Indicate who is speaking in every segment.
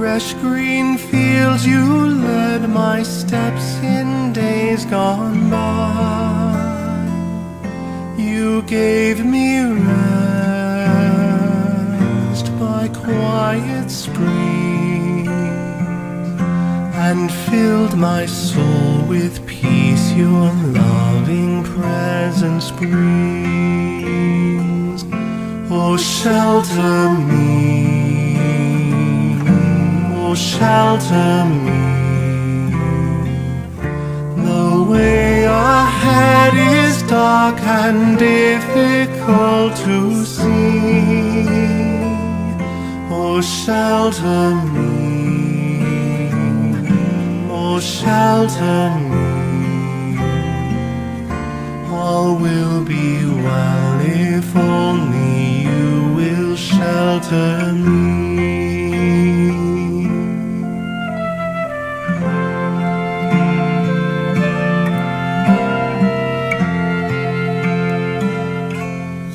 Speaker 1: Fresh green fields you led my steps in days gone by. You gave me rest by quiet streams and filled my soul with peace your loving presence brings. Oh, shelter me, oh, shelter me. The way ahead is dark and difficult to see. Oh, shelter me, oh, shelter me. All will be well if only you will shelter me.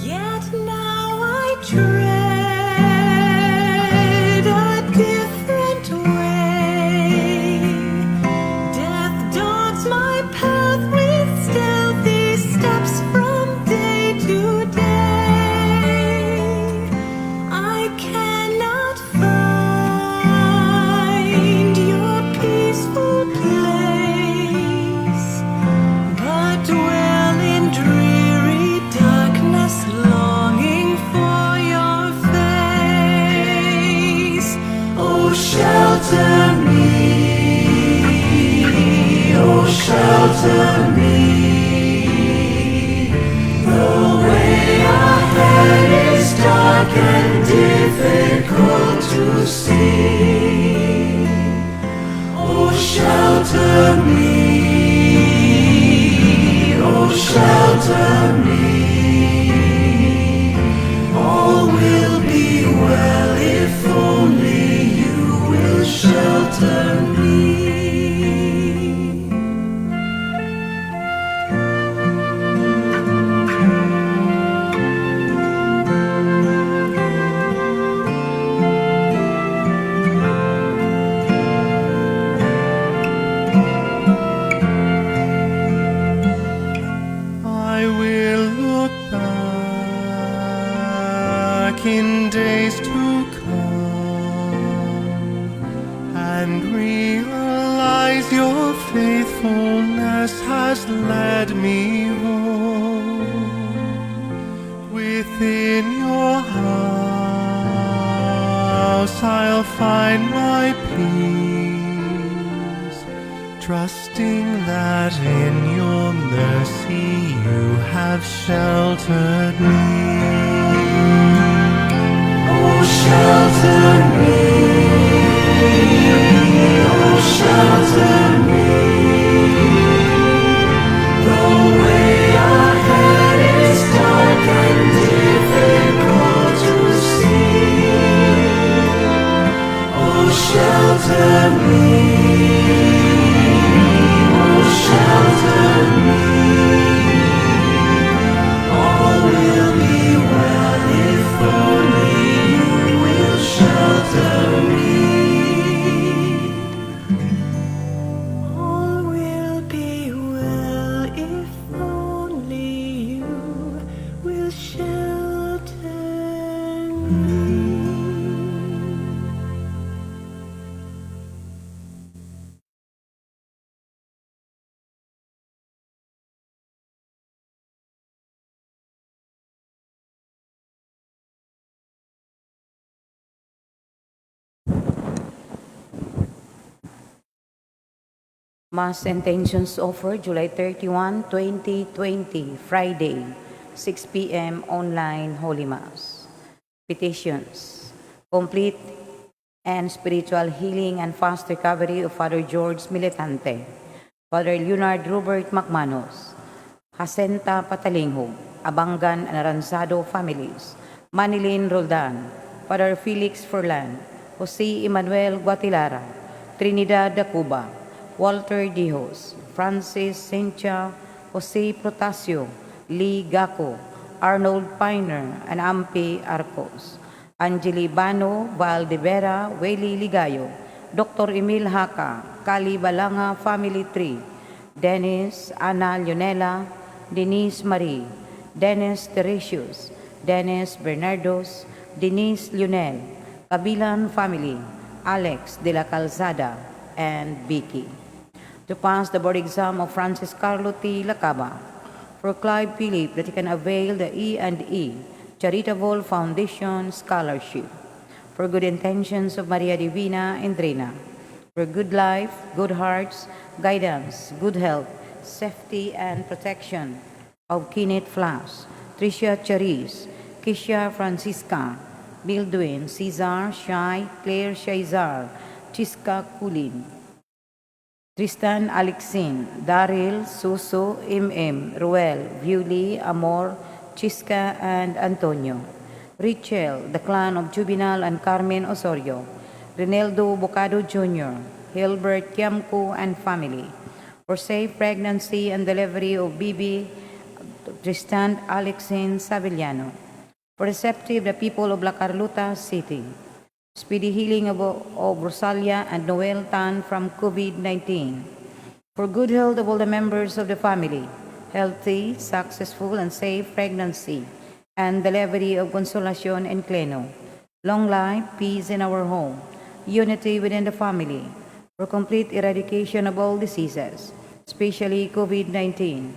Speaker 2: Yet now I tread a different way. Death dogs my path with stealthy steps from day to day. I cannot find your peaceful place, but dwell in dreary darkness, longing for your face.
Speaker 1: Oh, shelter me, oh, shelter me. The way ahead is dark and difficult to see. Oh, shelter me, oh, shelter me. All will be well if only you will shelter me. I will look back in days to come and realize your faithfulness has led me home. Within your house I'll find my peace, trusting that in your mercy you have sheltered me. Oh, shelter me, oh, shelter me. The way ahead is dark and difficult to see. Oh, shelter me, oh, shelter me. All will be well if only you will shelter me.
Speaker 2: All will be well if only you will shelter me.
Speaker 3: Mass intentions offered July 31, 2020, Friday, 6 p.m. online Holy Mass. Petitions. Complete and spiritual healing and fast recovery of Father George Militante, Father Leonard Robert McManus, Jacinta Patalinghog, Abangan and Aranzado families, Manilin Roldan, Father Felix Furlan, Jose Emmanuel Guatilara, Trinidad Dacuba, Walter Dijos, Francis Cynthia, Jose Protasio, Lee Gaco, Arnold Piner, and Ampi Arcos. Angeli Bano, Valdevera, Weli Ligayo, Dr. Emil Haka, Kali Balanga Family Tree, Dennis, Ana Leonela, Denise Marie, Dennis Teresius, Dennis Bernardos, Denise Lionel, Kabilan Family, Alex de la Calzada, and Vicky. To pass the board exam of Francis Carlo T. Lacaba, for Clive Philip that he can avail the E&E Charitable Foundation Scholarship, for good intentions of Maria Divina Endrina, for good life, good hearts, guidance, good health, safety, and protection of Kenneth Flash, Tricia Charis, Kisha Francisca, Bildwin, Cesar, Shai, Claire Shaizar, Chiska Kulin, Tristan Alexin, Daryl, Suso, MM, Ruel, Viuli, Amor, Chiska, and Antonio. Richel, the clan of Juvenal and Carmen Osorio, Reneldo Bocado Jr., Hilbert Kiamco and family. For safe pregnancy and delivery of Bibi Tristan Alexin Savellano. For receptive the people of La Carlota City. Speedy healing of Rosalia and Noel Tan from COVID-19. For good health of all the members of the family, healthy, successful, and safe pregnancy, and delivery of Consolacion and Cleno. Long life, peace in our home, unity within the family, for complete eradication of all diseases, especially COVID-19.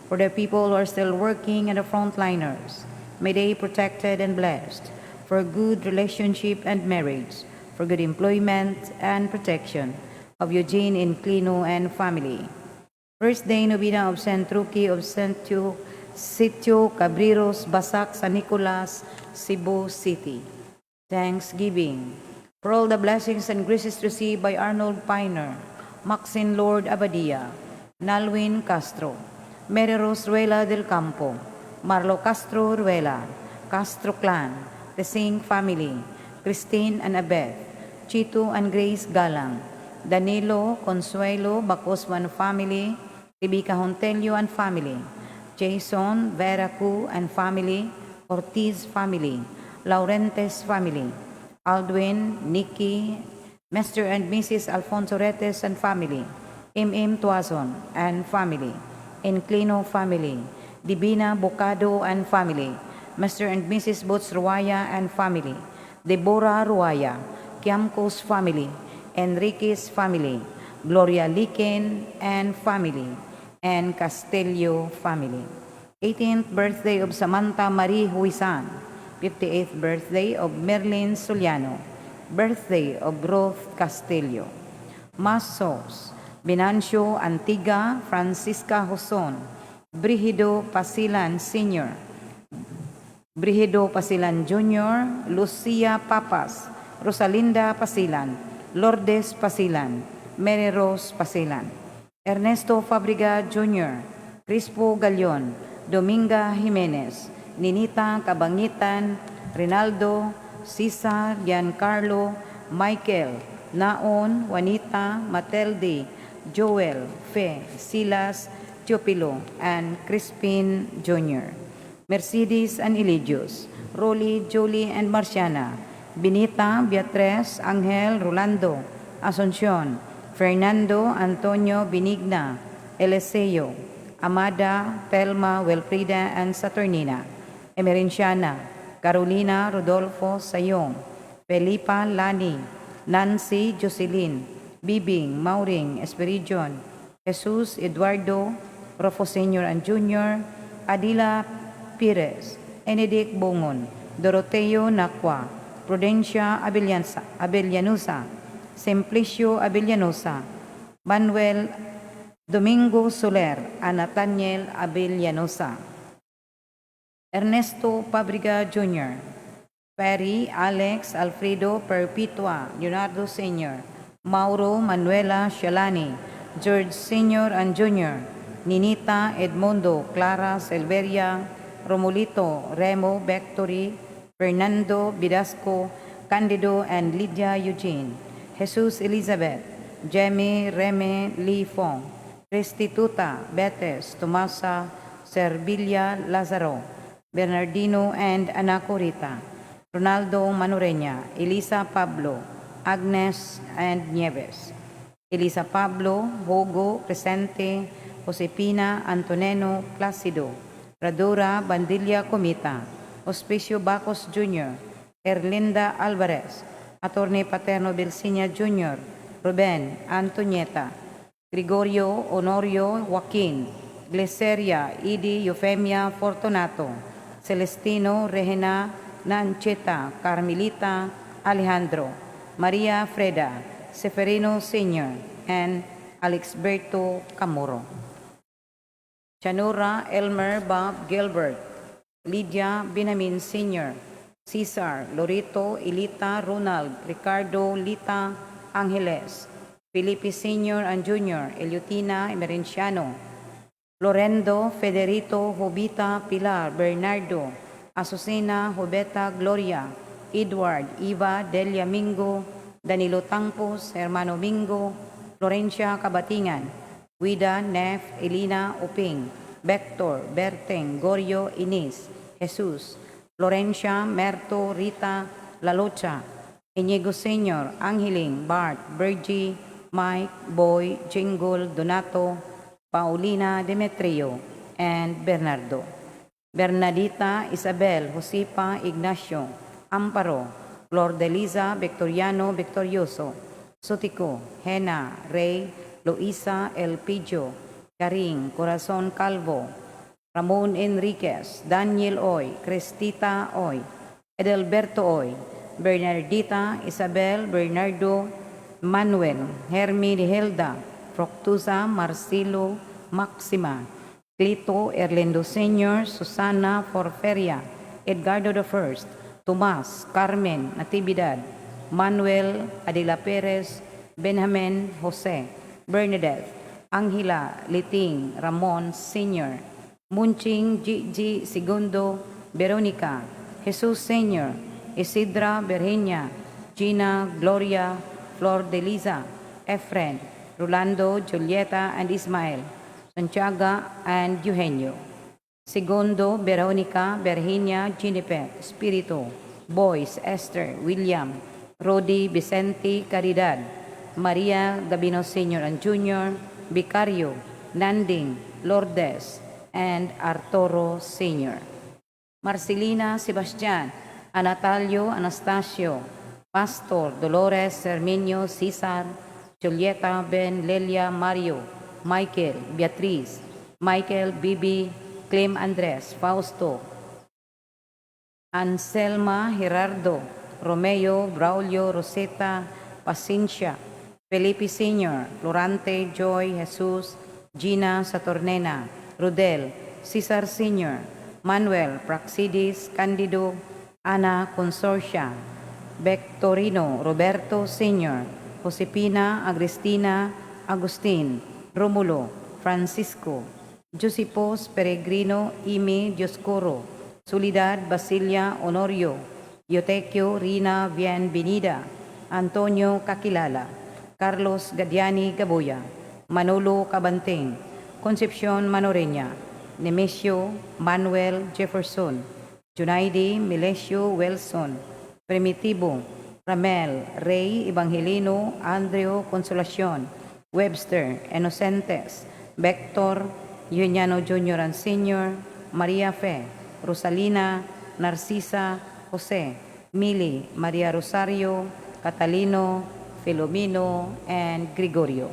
Speaker 3: For the people who are still working and the frontliners, may they protected and blessed, for good relationship and marriage, for good employment and protection of Eugene Inclino and family. First day novena of Saint Roque of Sitio Cabriros, Basak, San Nicolas, Cebu City. Thanksgiving for all the blessings and graces received by Arnold Piner, Maxine Lord Abadia, Nalwin Castro, Mary Rose Ruela del Campo, Marlo Castro Ruela, Castro Clan, the Singh family, Christine and Abeth, Chito and Grace Galang, Danilo Consuelo Bacosman family, Rebecca Hontelio and family, Jason Veracu and family, Ortiz family, Laurentes family, Aldwin, Nikki, Mr. and Mrs. Alfonso Retes and family, M.M. Tuazon and family, Enclino family, Divina Bocado and family, Mr. and Mrs. Boots Ruaya and family, Deborah Ruaya, Kiamco's family, Enriquez family, Gloria Liken and family, and Castelio family. 18th birthday of Samantha Marie Huisan, 58th birthday of Merlin Soliano, birthday of Ruth Castillo. Masos, Benancio Antiga, Francisca Joson, Brigido Pasilan Sr., Brigido Pasilan Jr., Lucia Papas, Rosalinda Pasilan, Lourdes Pasilan, Mary Rose Pasilan, Ernesto Fabriga Jr., Crispo Galion, Dominga Jimenez, Ninita Kabangitan, Rinaldo, Cesar, Giancarlo, Michael, Naon, Juanita, Matilde, Joel, Fe, Silas, Teopilo, and Crispin Jr. Mercedes and Eligius, Rolly, Julie, and Marciana, Benita, Beatriz, Angel, Rolando, Asuncion, Fernando, Antonio, Benigna, Eliseo, Amada, Telma, Wilfrida, and Saturnina, Emerenciana, Carolina, Rodolfo, Sayong, Felipa, Lani, Nancy, Jocelyn, Bibing, Mauring, Esperidion, Jesus, Eduardo, Rofo Sr. and Jr., Adila Pires, Enedic Bongon, Doroteo Nakwa, Prudencia Abelianusa, Simplicio Abelianosa, Manuel Domingo Soler, and Nathaniel Abelianosa. Ernesto Pabriga Jr., Perry, Alex, Alfredo, Perpetua, Leonardo Sr., Mauro, Manuela, Shalani, George Sr. and Jr., Ninita, Edmundo, Clara, Silveria, Romulito, Remo, Bectory, Fernando, Bidasco, Candido, and Lydia Eugene, Jesus Elizabeth, Jemmy, Reme, Lee Fong, Restituta, Betes, Tomasa, Servilia, Lazaro, Bernardino, and Anacorita. Ronaldo Manureña, Elisa Pablo, Agnes and Nieves, Elisa Pablo, Hugo, Presente, Josepina, Antoneno, Placido, Radura, Bandilla Comita, Hospicio Bacos Jr., Erlinda Alvarez, Attorney Paterno Belsinia Jr., Ruben Antonieta, Gregorio Honorio Joaquin, Glyceria Idi Eufemia Fortunato, Celestino Regina Nancheta, Carmelita Alejandro, Maria Freda, Seferino Sr., and Alexberto Camoro. Chanura Elmer Bob Gilbert, Lydia Binamin Sr., Cesar Lorito Elita Ronald Ricardo Lita Angeles, Felipe Sr. and Jr., Eliutina Emerenciano, Lorendo Federito Jobita Pilar Bernardo, Azucena Jobeta Gloria, Edward Eva Delia Mingo, Danilo Tangpos, Hermano Mingo, Florencia Cabatingan, Guida Nef Elina Uping, Vector Berteng Gorio Inis, Jesus, Florencia Merto Rita Lalocha, Inigo Sr., Angeling, Bart, Bergie, Mike, Boy, Jingle, Donato, Paulina Demetrio, and Bernardo. Bernadita, Isabel, Josepa, Ignacio, Amparo, Flor de Liza, Victoriano, Victorioso, Sutico, Hena, Rey, Luisa, Elpidio, Karing, Corazon Calvo, Ramon Enriquez, Daniel Oy, Cristita Oy, Edelberto Oy, Bernardita, Isabel, Bernardo, Manuel, Hermie Hilda, Fructusa, Marcelo, Maxima, Clito, Erlindo Sr., Susana Forferia, Edgardo the First, Tomas, Carmen, Natividad, Manuel, Adela Perez, Benjamin, Jose, Bernadette, Angela, Liting, Ramon Sr., Munching, Gigi, Segundo, Veronica, Jesus Sr., Isidra, Virginia, Gina, Gloria, Flor de Liza, Efren, Rolando, Julieta, and Ismael, Santiago, and Eugenio. Segundo, Veronica, Virginia, Jennifer, Espiritu, Boys, Esther, William, Rodi, Vicente, Caridad, Maria Gabino Sr. and Jr., Vicario, Nanding, Lourdes, and Arturo Sr. Marcelina Sebastian, Anatalio Anastasio, Pastor Dolores Herminio Cesar, Julieta Ben Lelia Mario, Michael Beatriz, Michael Bibi, Clem Andres, Fausto, Anselma Gerardo, Romeo Braulio Rosetta, Paciencia, Felipe Sr., Florante Joy Jesus, Gina Satornena, Rodel, Cesar Sr., Manuel Praxidis Candido, Ana Consorcia, Victorino Roberto Sr., Josepina Agristina Agustin, Romulo Francisco, Josipos Peregrino Imi Dioscoro, Soledad Basilia Honorio, Eutequio Rina Bienvenida, Antonio Kakilala, Carlos Gadiani Gaboya, Manolo Cabanting, Concepcion Manoreña, Nemesio Manuel Jefferson, Junaidi Melesio Wilson, Primitivo, Ramel, Rey Evangelino, Andreo Consolacion, Webster, Inocentes, Vector, Eugeniano Jr. and Sr., Maria Fe, Rosalina, Narcisa, Jose, Mili, Maria Rosario, Catalino, Filomeno, and Gregorio.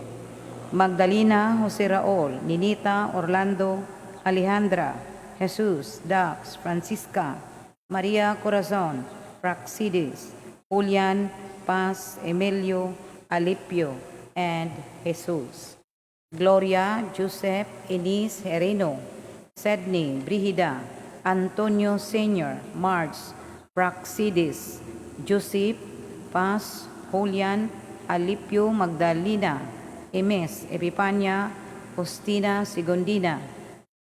Speaker 3: Magdalena, Jose Raul, Ninita, Orlando, Alejandra, Jesus, Dax, Francisca, Maria Corazon, Praxidis, Julian, Paz, Emilio, Alipio, and Jesus. Gloria, Joseph, Enis, Herino, Sedney, Brigida, Antonio Sr., March, Praxidis, Joseph, Paz, Julian, Alipio, Magdalena, Emes, Epipania, Faustina, Segundina,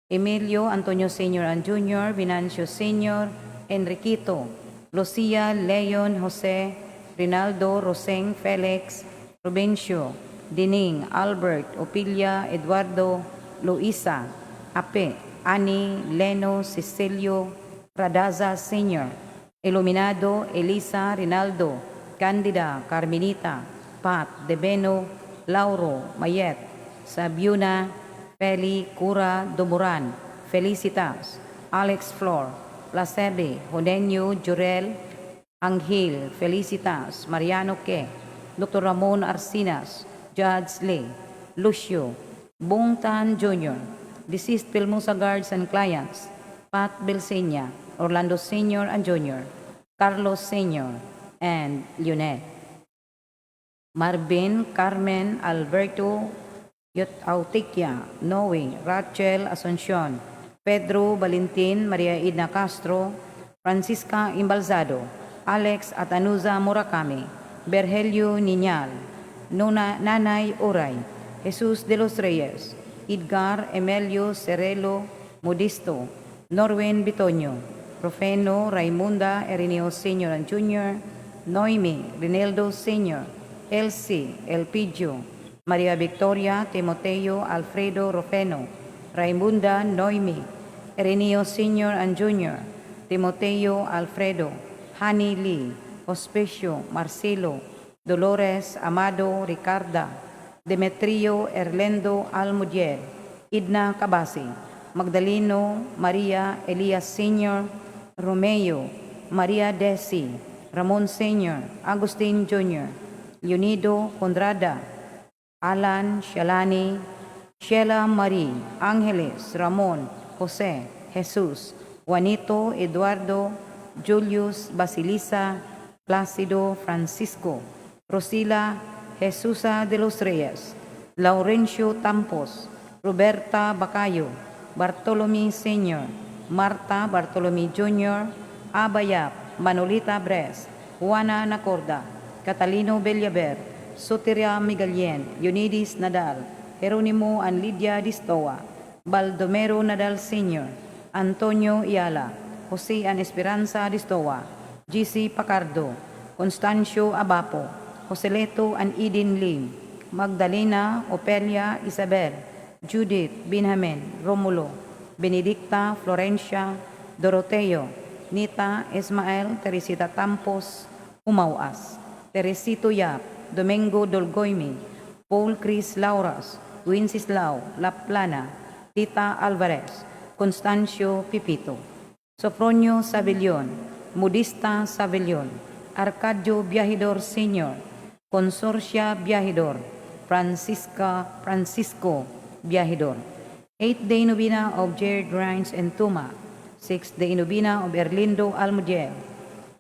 Speaker 3: Emilio, Antonio Sr. and Jr., Venancio Sr., Enriquito, Lucia, Leon, Jose, Rinaldo, Roseng, Felix, Rubencio, Dining, Albert, Opilia, Eduardo, Luisa, Ape, Ani, Leno, Cecilio, Radaza Sr., Iluminado, Elisa, Rinaldo, Candida, Carmenita, Pat, Debeno, Lauro, Mayet, Sabiuna, Feli, Cura, Dumuran, Felicitas, Alex Flor, Placebe, Honenio, Jurel, Anghil, Felicitas, Mariano Ke, Dr. Ramon Arcinas, Judge Lee, Lucio, Bongtan Jr., deceased Pilmusa guards and clients, Pat Belseña, Orlando Sr. and Jr., Carlos Sr., and Lionel. Marvin, Carmen, Alberto, Autiquia, Noe, Rachel Asuncion, Pedro Valentin, Maria Idna Castro, Francisca Imbalzado, Alex Atanuza Murakami, Berhelio Niñal, Nona, Nanay Oray, Jesus de los Reyes, Edgar Emelio Cerelo Modisto, Norwin Bitonio, Rofeno Raimunda Erineo Sr. and Jr., Noemi Rinaldo Sr., Elsie Elpidio, Maria Victoria Timoteo Alfredo Rofeno, Raimunda Noemi, Erineo Sr. and Jr., Timoteo Alfredo, Hani Lee, Hospicio Marcelo, Dolores Amado Ricarda, Demetrio Erlendo Almudiel, Idna Cabasi, Magdaleno Maria Elias Sr., Romeo, Maria Desi, Ramon Sr., Agustin Jr., Leonido Condrada, Alan Shalani, Sheila Marie, Angeles, Ramon, Jose, Jesus, Juanito, Eduardo, Julius, Basilisa, Placido, Francisco, Rosila, Jesusa de los Reyes, Laurencio Tampos, Roberta Bacayo, Bartolome Sr., Marta Bartolome Jr., Abayap, Manolita Bres, Juana Nacorda, Catalino Bellaber, Soteria Migalien, Eunidis Nadal, Jeronimo and Lydia Distoa, Baldomero Nadal Sr., Antonio Iala, Jose and Esperanza Distoa, GC Pacardo, Constancio Abapo, Joselito and Eden Lim, Magdalena Opelia Isabel, Judith Benjamin Romulo, Benedicta Florencia Doroteo, Nita Ismael Teresita Tampos Umawas, Teresito Yap, Domingo Dolgoyme, Paul Chris Lauras, Wenceslao Laplana, Tita Alvarez, Constancio Pipito, Sofronio Sabellion, Modista Sabellion, Arcadio Viajidor Sr., Consorcia Viajidor, Francisca Francisco Viajidor. Eighth day novena of Jared Rhines and Tuma. Sixth day novena of Erlindo Almudiel.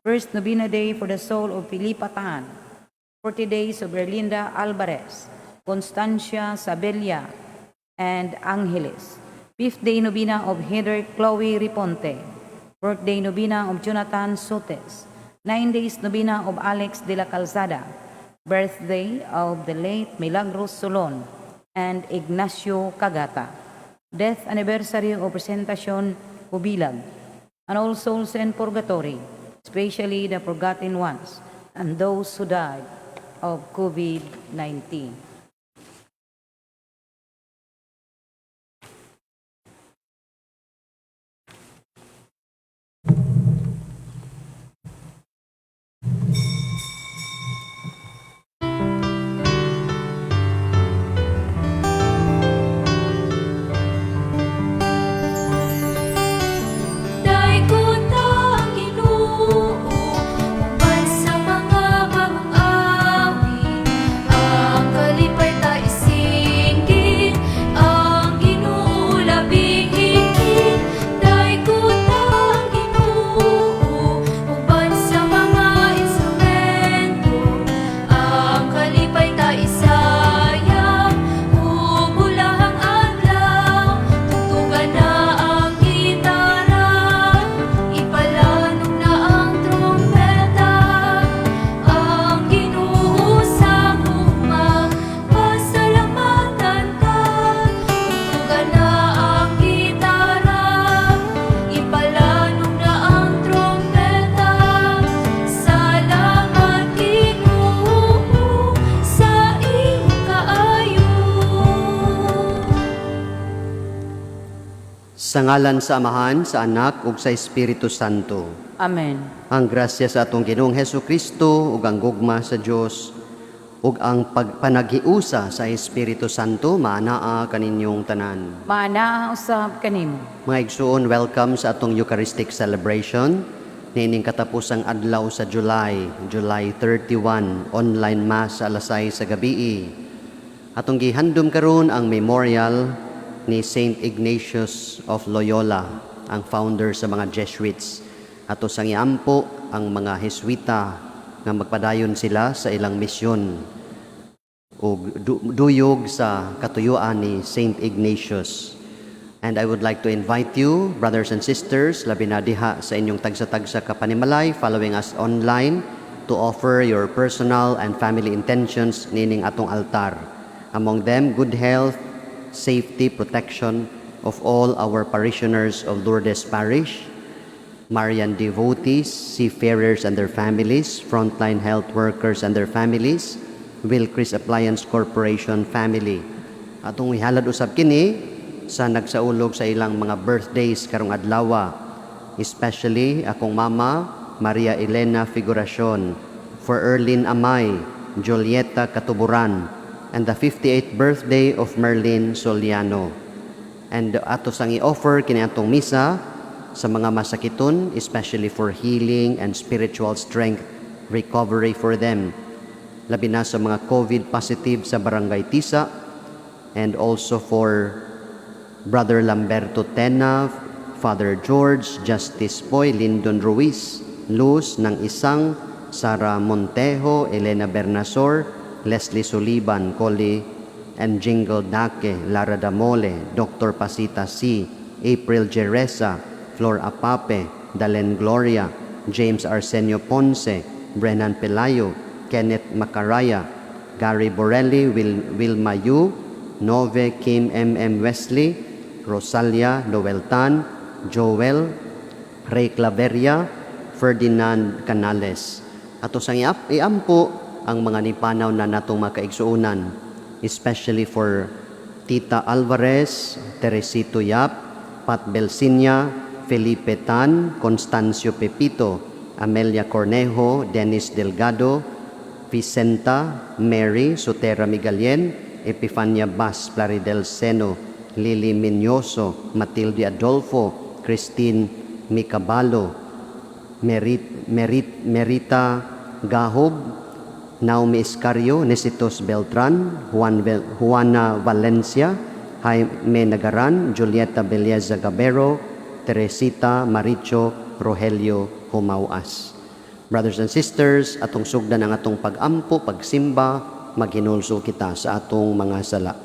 Speaker 3: First novena day for the soul of Filipa Tan. 40 days of Erlinda Alvarez, Constancia Sabella, and Angeles. Fifth day novena of Heather Chloe Riponte. Fourth day novena of Jonathan Sotes. 9 days novena of Alex de la Calzada. Birthday of the late Milagros Solon and Ignacio Cagata. Death anniversary of Presentacion Hubilag. And all souls in purgatory, especially the forgotten ones and those who died of COVID-19.
Speaker 4: Daykon ta ang Ginoo uban sa mga bagong awit. Ang
Speaker 5: Sa ngalan sa Amahan, sa Anak ug sa Espiritu Santo.
Speaker 3: Amen.
Speaker 5: Ang grasya sa atong Ginoong Hesus Kristo ug ang gugma sa Dios ug ang pagpanaghiusa sa Espiritu Santo maanaa kaninyong tanan.
Speaker 3: Maanaa usab kanimo.
Speaker 5: Mga igsuon, welcome sa atong Eucharistic celebration niining katapusang adlaw sa July, July 31, online mass sa alas 6 sa gabii. Atong gihandom karon ang memorial ni Saint Ignatius of Loyola, ang founder sa mga Jesuits. Ato sang iampo ang mga Jesuita nga magpadayon sila sa ilang misyon ug duyog sa katuyuan ni Saint Ignatius. And I would like to invite you, brothers and sisters, labi na diha sa inyong tagsa-tagsa ka panimalay, following us online, to offer your personal and family intentions nining atong altar. Among them, good health, safety, protection of all our parishioners of Lourdes Parish, Marian devotees, seafarers and their families, frontline health workers and their families, Wilcris Appliance Corporation family. Atong ihalad usab kini sa nagsaulog sa ilang mga birthdays karong adlawa, especially akong mama, Maria Elena Figuracion, for Erlene Amay, Julieta Katuburan, and the 58th birthday of Merlin Soliano. And ato sang i-offer kini atong misa sa mga masakiton, especially for healing and spiritual strength, recovery for them. Labi na sa mga COVID positive sa Barangay Tisa, and also for Brother Lamberto Tena, Father George, Justice Poy, Lyndon Ruiz, Luz ng Isang, Sara Montejo, Elena Bernasor, Leslie Suliban, Coli and Jingle Dake, Lara Damole, Dr. Pasita C., April Jeresa, Flor Apape, Dalen Gloria, James Arsenio Ponce, Brennan Pelayo, Kenneth Macaraya, Gary Borelli, Wilma Yu, Nove Kim M. M. Wesley, Rosalia Noel Tan, Joel, Ray Claveria, Ferdinand Canales. Ato sang iampo ang mga nipanaw na natong makaigsuonan, especially for Tita Alvarez, Teresito Yap, Pat Belsinia, Felipe Tan, Constancio Pepito, Amelia Cornejo, Dennis Delgado, Vicenta, Mary Sotera Migalien, Epifania Bas Plaridel Seno, Lily Minyoso, Matilde Adolfo, Christine Micabalo, Merita Gahob, Naomi Iscario, Nesitos Beltran, Juana Valencia, Jaime Nagaran, Julieta Belleza Gabero, Teresita Maricho, Rogelio Humauas. Brothers and sisters, atong sugdan ang atong pag-ampo, pagsimba, maghinulsol kita sa atong mga sala.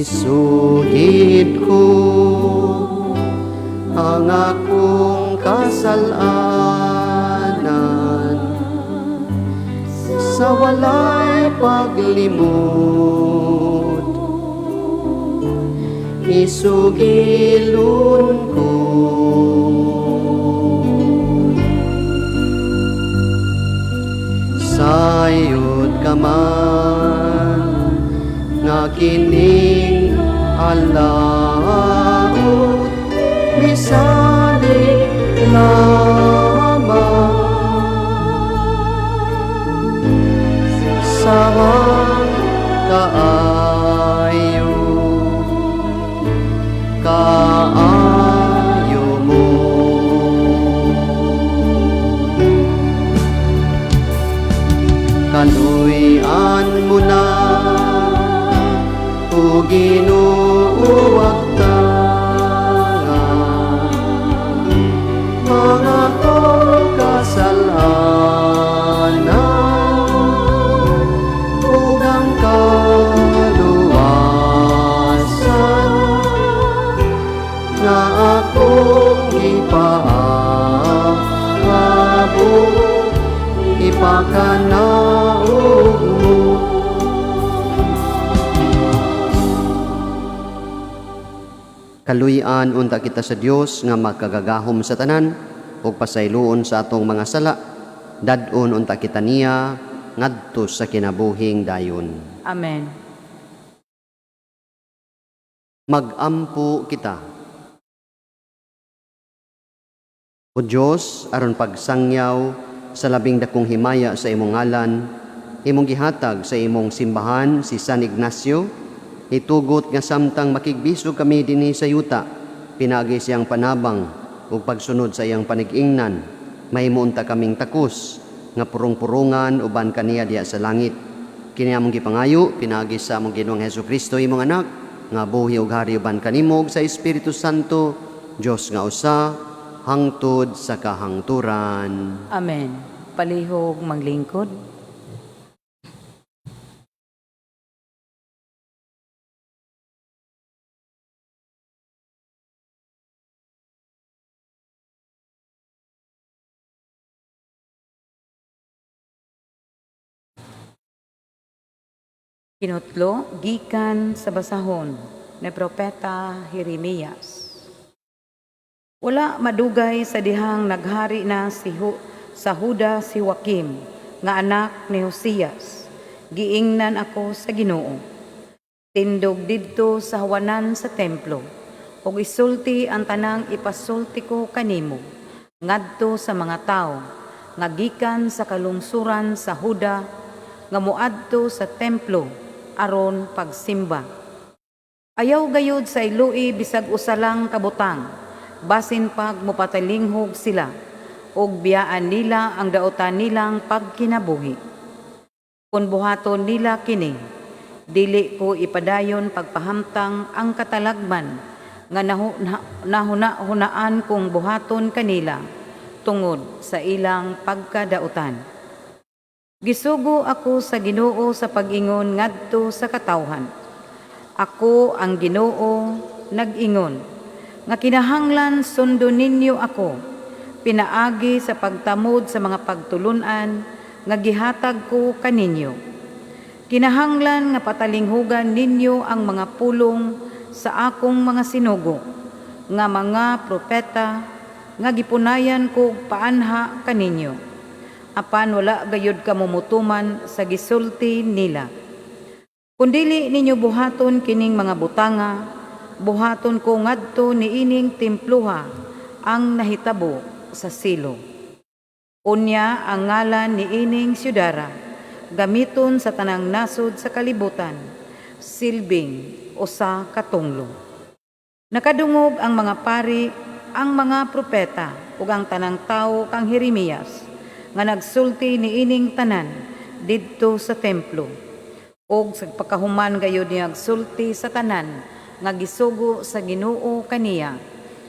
Speaker 5: Isugid ko ang akong kasalanan sa walay paglimot. Isugilon ko sayod ka man nga kining alaot misalig lamang sawang kaayo, kaayo mo. Kaluy-an mo na, o Ginoo, tanga mga kasalanan ug ang kaluwasan nga akong gipaabot, ipakanaog mo. Kaluy-an unta kita sa Dios nga makagagahom sa tanan. ug pasayloon sa atong mga sala, dad-on unta kita niya ngadto sa kinabuhing dayon.
Speaker 3: Amen.
Speaker 5: Magampo kita. O Dios, aron pagsangyaw sa labing dakong himaya sa imong ngalan, imong gihatag sa imong simbahan si San Ignacio, itugot nga samtang makigbisog kami dinhi sa yuta, pinaagi siyang panabang ug pagsunod sa iyang panig-ingnan, mahimo unta kaming takos nga purong-purungan uban kaniya diha sa langit. Kini among gipangayo pinaagi sa among Ginoong Hesukristo, imong anak, nga buhi ug hari uban kanimo ug sa Espiritu Santo, Dios nga usa, hangtod sa kahangturan.
Speaker 3: Amen. Palihog manglingkod. Kinutlo, gikan sa basahon ni Propeta Jeremias. Wala madugay sa dihang naghari na sa Huda si Joaquim, nga anak ni Josias. Giingnan ako sa Ginoo. Tindog didto sa hawanan sa templo, ug isulti ang tanang ipasulti ko kanimo ngadto sa mga tawo nga gikan sa kalungsuran sa Huda nga moadto sa templo aron pagsimba. Ayaw gayud sa iluy bisag usa lang ka butang, basin pag mopatalinghog sila, ug biyaan nila ang daotan nilang pagkinabuhi. Kun buhaton nila kini, dili ko ipadayon pagpahamtang ang katalagman nga nahuna-hunaan kong buhaton kanila tungod sa ilang pagkadautan. Gisugo ako sa Ginoo sa pag-ingon ngadto sa katawhan. Ako ang Ginoo nag-ingon nga kinahanglan sundon ninyo ako pinaagi sa pagtamod sa mga pagtulun-an nga gihatag ko kaninyo. Kinahanglan nga patalinghugan ninyo ang mga pulong sa akong mga sinugo nga mga propeta nga gipunayan ko paanha kaninyo. Apan wala gayud kamo motuman sa gisulti nila. Kun dili ninyo buhaton kining mga butanga, buhaton ko ngadto niining temploha ang nahitabo sa Silo. Unya ang ngalan niining syudara, gamiton sa tanang nasod sa kalibutan, silbing usa ka tunglo. Nakadungog ang mga pari, ang mga propeta ug ang tanang tawo kang Jeremias nga nagsulti niining tanan didto sa templo. Og sa pagkahuman gayud niya nagsulti sa tanan nga gisugo sa Ginoo kaniya,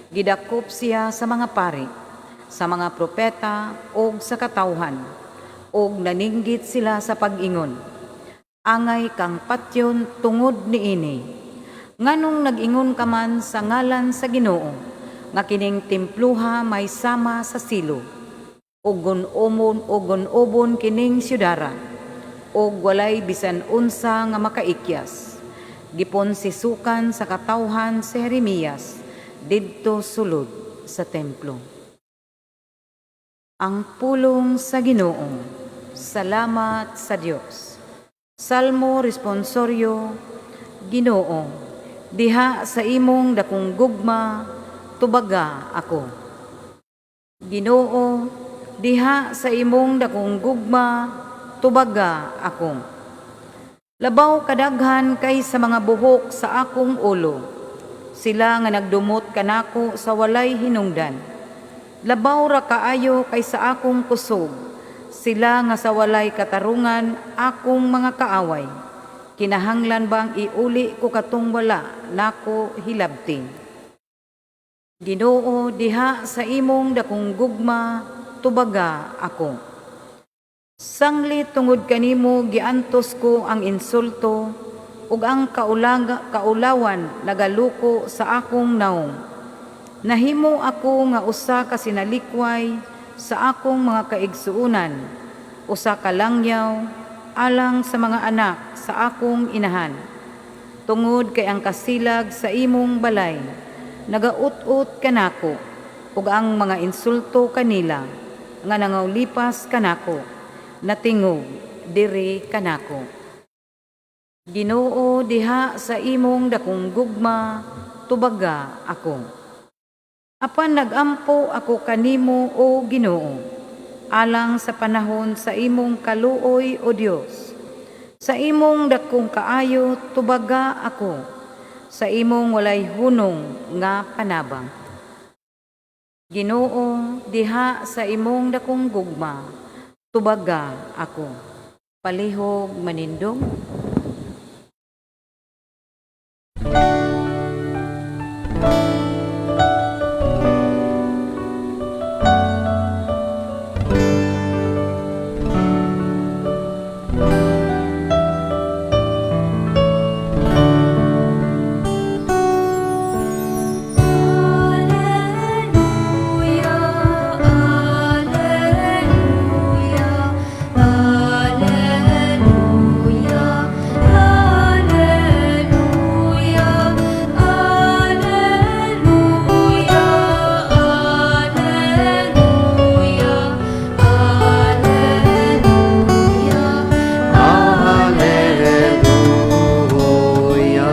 Speaker 3: gidakop siya sa mga pari, sa mga propeta ug sa katawhan, ug naninggit sila sa pag-ingon, angay kang patyon tungod niini. Nganong nag-ingon ka man sa ngalan sa Ginoo, nga kining templuha may sama sa Silo, ug gun-ubon kining syudara, ug walay bisan unsa nga makaikyas. Gipon sisukan sa katawhan si Jeremias didto sulod sa templo. Ang pulong sa Ginoo. Salamat sa Dios. Salmo responsorio. Ginoo, diha sa imong dakong gugma, tubaga ako. Ginoo, diha sa imong dakong gugma, tubaga ako. Labaw kadaghan kay sa mga buhok sa akong ulo, sila nga nagdumot kanako sa walay hinungdan. Labaw ra kaayo kay sa akong kusog, sila nga sa walay katarungan akong mga kaaway. Kinahanglan bang iuli ko katong wala nako hilabti? Ginoo, diha sa imong dakong gugma, tubaga ako. Sangli tungod kanimo giantos ko ang insulto ug ang kaulawan nagaluko sa akong naong. Nahimo ako nga usa ka sinalikway sa akong mga kaigsuonan, usa ka langyaw alang sa mga anak sa akong inahan. Tungod kay ang kasilag sa imong balay nagaut-ut kanako, Ug ang mga insulto kanila nga nangawlipas kanako, natingog diri kanako. Ginoo, diha sa imong dakong gugma, tubaga ako. Apan nagampo ako kanimo, o Ginoo, alang sa panahon sa imong kaluoy, O Dios. Sa imong dakong kaayo, tubaga ako, sa imong walay hunong nga panabang. Ginoo, diha sa imong dakong gugma, tubaga ako. Palihog manindog.
Speaker 4: Alleluia, Alleluia, Alleluia, Alleluia, Alleluia, Alleluia, Alleluia,
Speaker 5: Alleluia.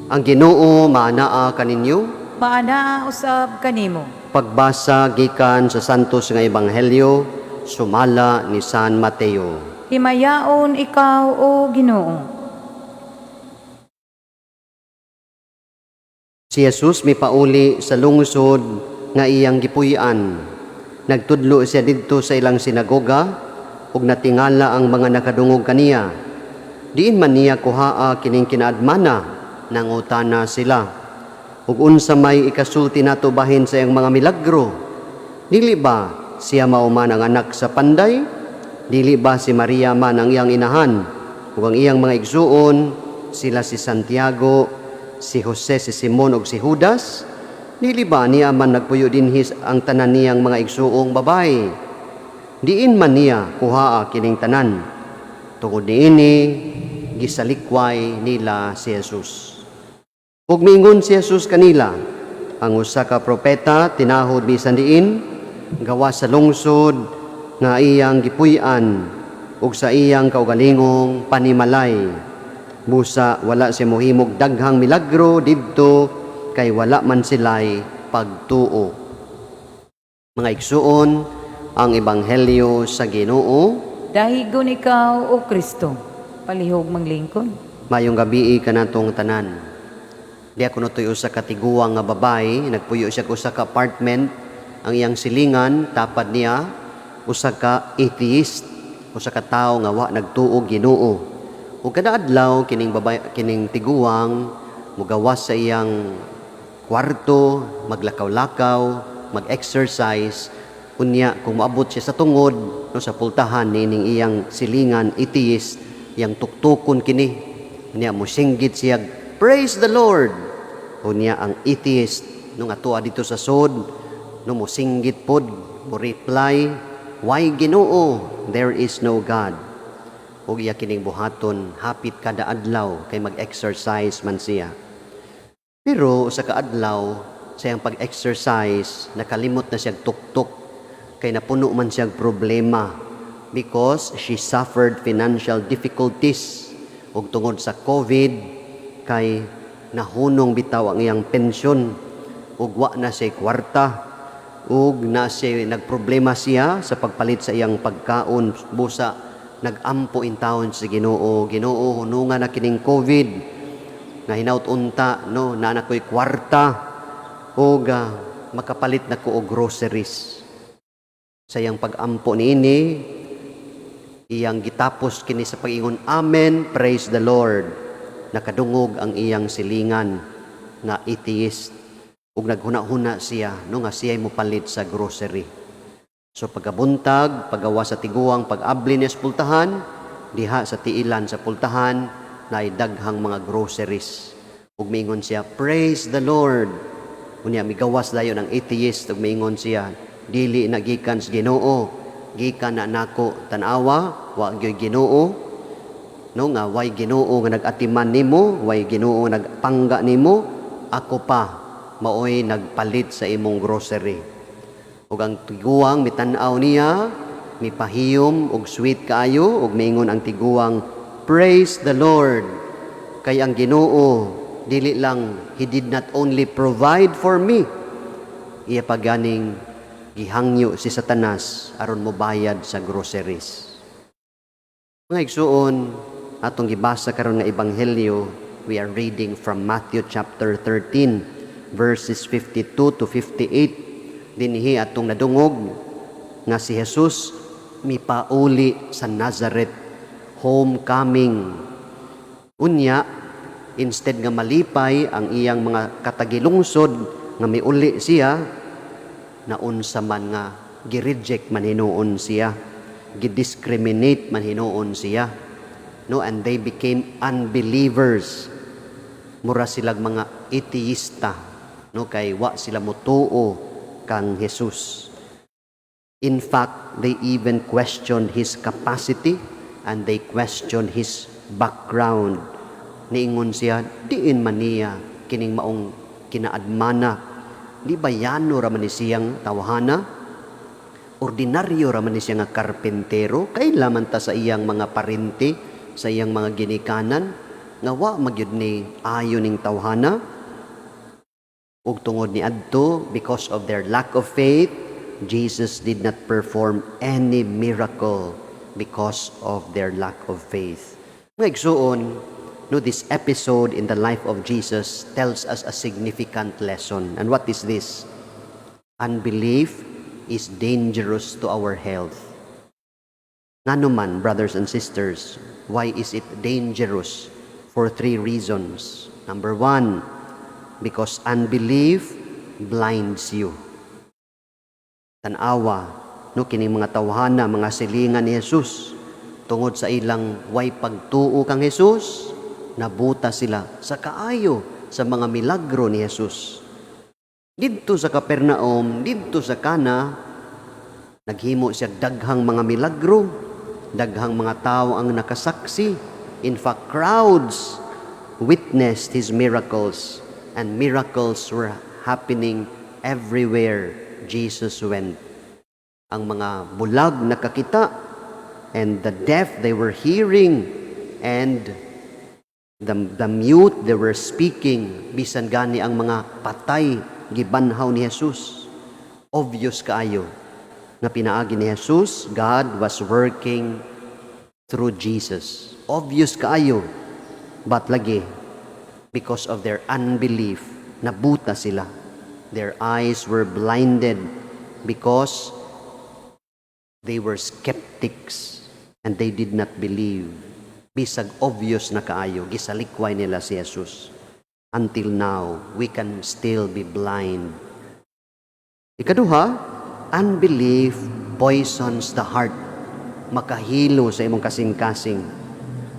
Speaker 5: Ang Ginoo maanaa kaninyo.
Speaker 3: Maanaa usab kanimo.
Speaker 5: Pagbasa gikan sa Santos nga Ebanghelyo sumala ni San Mateo.
Speaker 3: Himayaon ikaw, O Ginoo.
Speaker 5: Si Jesus mipauli sa lungsod nga iyang gipuy-an. Nagtudlo siya didto sa ilang sinagoga ug natingala ang mga nakadungog kaniya. Diin man niya kuhaa kining kinaadmana, nangutana sila. Ug unsa may ikasulti nato bahin sa iyang mga milagro? Dili ba siya mao man ang anak sa panday? Dili ba si Maria man ang iyang inahan? Ug ang iyang mga igsuon, sila si Santiago, si Jose, si Simon ug si Judas? Dili ba niya man nagpuyo dinhi ang tanan niyang mga igsuong babae? Diin man niya kuhaa kining tanan? Tungod niini, gisalikway nila si Jesus. Ug miingon si Jesus kanila, ang usa ka propeta tinahod bisan diin, gawas sa lungsod nga iyang gipuy-an ug sa iyang kaugalingong panimalay. Busa wala siya mohimog daghang milagro didto kay wala man sila'y pagtuo. Mga igsuon, ang ebanghelyo sa Ginoo.
Speaker 3: Dahigon ikaw, O Kristo. Palihog manglingkod.
Speaker 5: Mayong gabii kanatong tanan. Di ako natoy usa ka tiguang nga babae, nagpuyo siya usa ka apartment, ang iyang silingan tapad niya usa ka atheist, usa ka tawo nga wa nagtuo Ginoo. Ug kada adlaw kining babae, kining tiguang mugawas sa iyang kwarto, maglakaw-lakaw, mag-exercise. Unya kung moabot siya sa tungod, no, sa pultahan nining iyang silingan atheist, iyang tuktukon kini. Unya mosinggit siya, "Praise the Lord." Unya ang atheist no nga tuwa dito sa sod, no, mosinggit pod, mo reply, "Why Ginoo? There is no God." Ug iya kining buhaton hapit kada adlaw kay mag-exercise man siya. Pero sa kaadlaw sa iyang pag-exercise, nakalimot na siya tuktok kay napuno man siya problema because she suffered financial difficulties ug tungod sa COVID kay nahunong bitaw ang iyang pensyon ug wa na siya kwarta ug na siya nagproblema siya sa pagpalit sa iyang pagkaon. Busa nagampo intawon sa Ginoo, "Ginoo, hununga na kining COVID nga hinaut unta, no, naa na ko'y kwarta ug makapalit na ko og groceries." Sa iyang pagampo niini, iyang gitapos kini sa pag-ingon, "Amen, praise the Lord." Nakadungog ang iyang silingan nga atheist ug naghuna-huna siya, no, nga siya'y mopalit sa grocery. So pagkabuntag, pagawa sa tiguang, pag-abli niya sa pultahan, diha sa tiilan sa pultahan naay daghang mga groceries. Ug miingon siya, "Praise the Lord." Unya migawas dayon ang atheist ug miingon siya, "Dili na gikan sa Ginoo, gikan na nako. Tan-awa, wa gyoy Ginoo." No, nga way Ginoo nga nag-atiman nimo, way Ginoo nga nagpangga nimo, ako pa. maoy nagpalit sa imong grocery. Ug ang tiguang mitan-aw niya, mipahiyom og sweet kaayo ug miingon ang tiguang, "Praise the Lord." Kay ang Ginoo dili lang, he did not only provide for me, iya pa ganing gihangyo si Satanas aron mobayad sa groceries. Mga igsuon, atong gibasa karon nga ebanghelyo, we are reading from Matthew chapter 13 verses 52 to 58. Dinhi atong nadungog nga si Jesus mipauli sa Nazareth, homecoming. Unya, instead nga malipay ang iyang mga katagilungsod nga miuli siya, naunsa man nga gi-reject man hinuon siya, gi-discriminate man hinuon siya, no? And they became unbelievers. Mura silag mga ateista, no, kay wa sila motuo kang Jesus. In fact, they even questioned his capacity and they questioned his background. Niingon siya, diin man niya kining maong kinaadmana? Di ba yano ra man ni siyang tawhana? Ordinaryo ra man ni siya nga karpentero. Kaila man ta sa iyang mga parente, sa iyang mga ginikanan, nga wa magyud ni ayo ning tawhana. Ug tungod ni adto, because of their lack of faith, Jesus did not perform any miracle because of their lack of faith. Mga igsuon, no, this episode in the life of Jesus tells us a significant lesson. And what is this? Unbelief is dangerous to our health. Ngano man, brothers and sisters, why is it dangerous? For three reasons. Number one, because unbelief blinds you. Tanawa, no, kining mga tawhana, mga silingan ni Jesus, tungod sa ilang way pagtuo kang Jesus, nabuta sila sa kaayo sa mga milagro ni Jesus. Didto sa Capernaum, didto sa Cana, naghimo siya daghang mga milagro, daghang mga tao ang nakasaksi. In fact, crowds witnessed his miracles, and miracles were happening everywhere Jesus went. Ang mga bulag nakakita, and the deaf, they were hearing, and the mute, they were speaking. Bisan gani ang mga patay, gibanhaw ni Jesus. Obvious kaayo nga pinaagi ni Jesus, God was working through Jesus. Obvious kaayo. But lagi, because of their unbelief, nabuta sila. Their eyes were blinded because they were skeptics and they did not believe. Bisag obvious na kaayo, gisalikway nila si Jesus. Until now, we can still be blind. Ikaduha, unbelief poisons the heart. Makahilo sa imong kasing-kasing.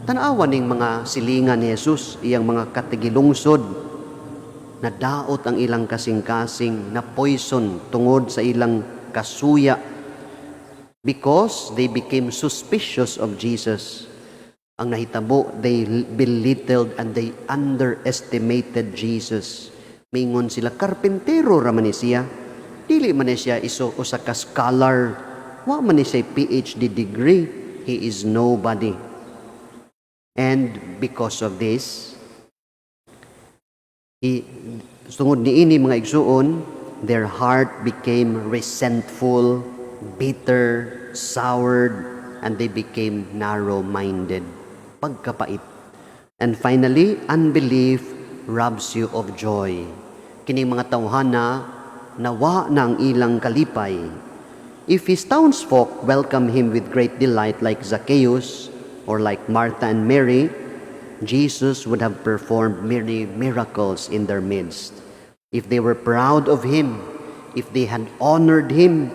Speaker 5: Tanawa ning mga silingan ni Jesus, iyang mga katigilungsod, nadaot ang ilang kasing-kasing, na poison tungod sa ilang kasuya because they became suspicious of Jesus. Ang nahitabo, they belittled and they underestimated Jesus. Mingon sila, "Karpintero ra man ni siya. Dili man ni siya iso usa ka scholar. Wa man ni siya PhD degree. He is nobody." And because of this, tungod niini, mga igsuon, their heart became resentful, bitter, soured, and they became narrow-minded. Pagkapait. And finally, unbelief robs you of joy. Kining mga tawhana, nawa na ang ilang kalipay. If his townsfolk welcome him with great delight like Zacchaeus or like Martha and Mary, Jesus would have performed many miracles in their midst. If they were proud of him, if they had honored him,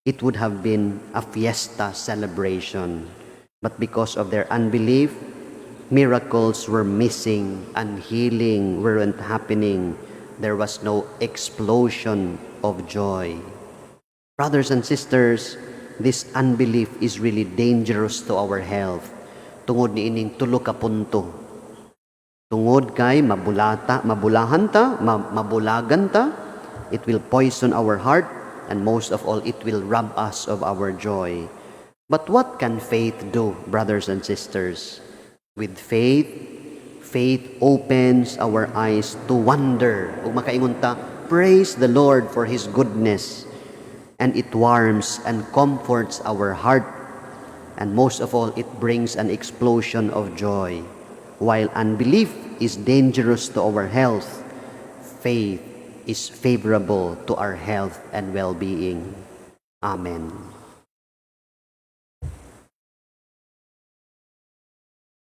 Speaker 5: it would have been a fiesta celebration. But because of their unbelief, miracles were missing and healing weren't happening. There was no explosion of joy. Brothers and sisters, this unbelief is really dangerous to our health. Tungod ni ining tulo ka punto. Tungod kay mabulata, mabulahan ta, mabulagan ta, it will poison our heart, and most of all, it will rob us of our joy. But what can faith do, brothers and sisters? With faith, faith opens our eyes to wonder. Ug makaingon ta, "Praise the Lord for His goodness." And it warms and comforts our heart. And most of all, it brings an explosion of joy. While unbelief is dangerous to our health, faith is favorable to our health and well-being. Amen.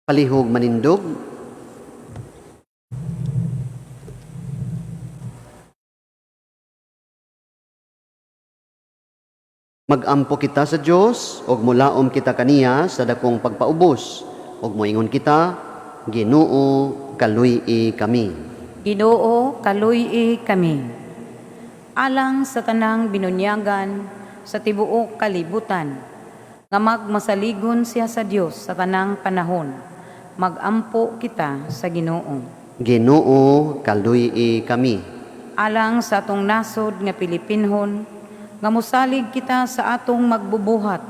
Speaker 5: Palihog manindog. Magampo kita sa Dios ug mulaom kita kaniya sa dakong pagpaubos ug moingon kita, Ginoo, kaluy-i kami.
Speaker 3: Ginoo, kaluy-i kami. Alang sa tanang binunyagan sa tibuok kalibutan, nga magmasaligon siya sa Dios sa tanang panahon, magampo kita sa Ginoo.
Speaker 5: Ginoo, kaluy-i kami.
Speaker 3: Alang sa atong nasod nga Pilipinhon, nga mosalig kita sa atong magbubuhat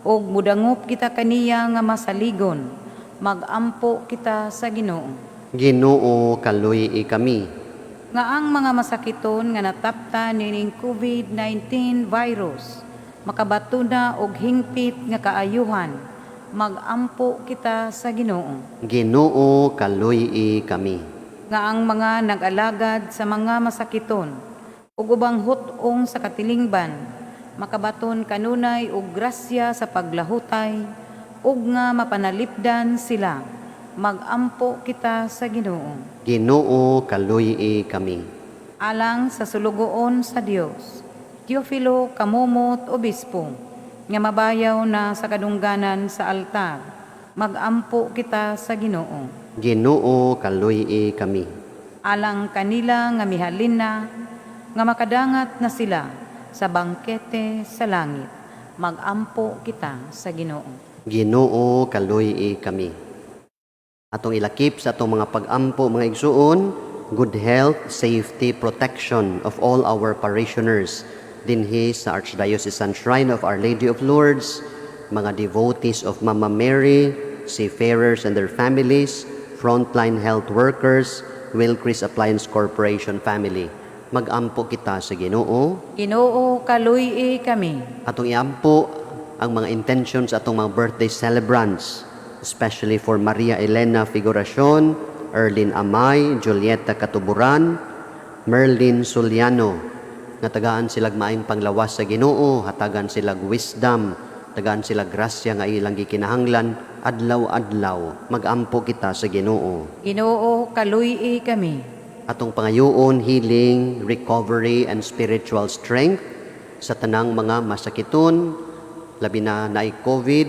Speaker 3: ug mudangop kita kaniya nga masaligon, magampo kita sa Ginoo.
Speaker 5: Ginoo, kaluy-i kami.
Speaker 3: Nga ang mga masakiton nga natapta nining COVID-19 virus makabato na og hingpit nga kaayuhan, magampo kita sa Ginoo.
Speaker 5: Ginoo, kaluy-i kami.
Speaker 3: Nga ang mga nag-alagad sa mga masakiton ug ubang hut-ong sa katilingban makabaton kanunay og grasya sa paglahutay ug nga mapanalipdan sila, magampo kita sa Ginoo.
Speaker 5: Ginoo, kaluy-i kami.
Speaker 3: Alang sa sulugoon sa Dios, Teofilo Camomot Obispo, nga mabayaw na sa kadungganan sa altar, magampo kita sa Ginoo.
Speaker 5: Ginoo, kaluy-i kami.
Speaker 3: Alang kanila nga mihalin na, nga makadangat na sila sa bangkete sa langit, magampo kita sa Ginoo.
Speaker 5: Ginoo, kaluy-i kami. Atong ilakip sa atong mga pag-ampo, mga igsuon, good health, safety, protection of all our parishioners dinhi sa Archdiocesan Shrine of Our Lady of Lourdes, mga devotees of Mama Mary, seafarers and their families, frontline health workers, Wilcris Appliance Corporation family. Mag-ampo kita sa Ginoo.
Speaker 3: Ginoo, kaluy-i kami.
Speaker 5: Atong iampo ang mga intentions atong mga birthday celebrants, especially for Maria Elena Figuracion, Erlin Amay, Julieta Katuburan, Merlin Soliano, nga tagaan silag maayong panglawas sa Ginoo, hatagan silag wisdom, tagaan sila grasya nga ilang gikinahanglan adlaw-adlaw. Magampo kita sa Ginoo.
Speaker 3: Ginoo, kaluy-i kami.
Speaker 5: Atong pangayoon healing, recovery and spiritual strength sa tanang mga masakiton, labi na naay COVID,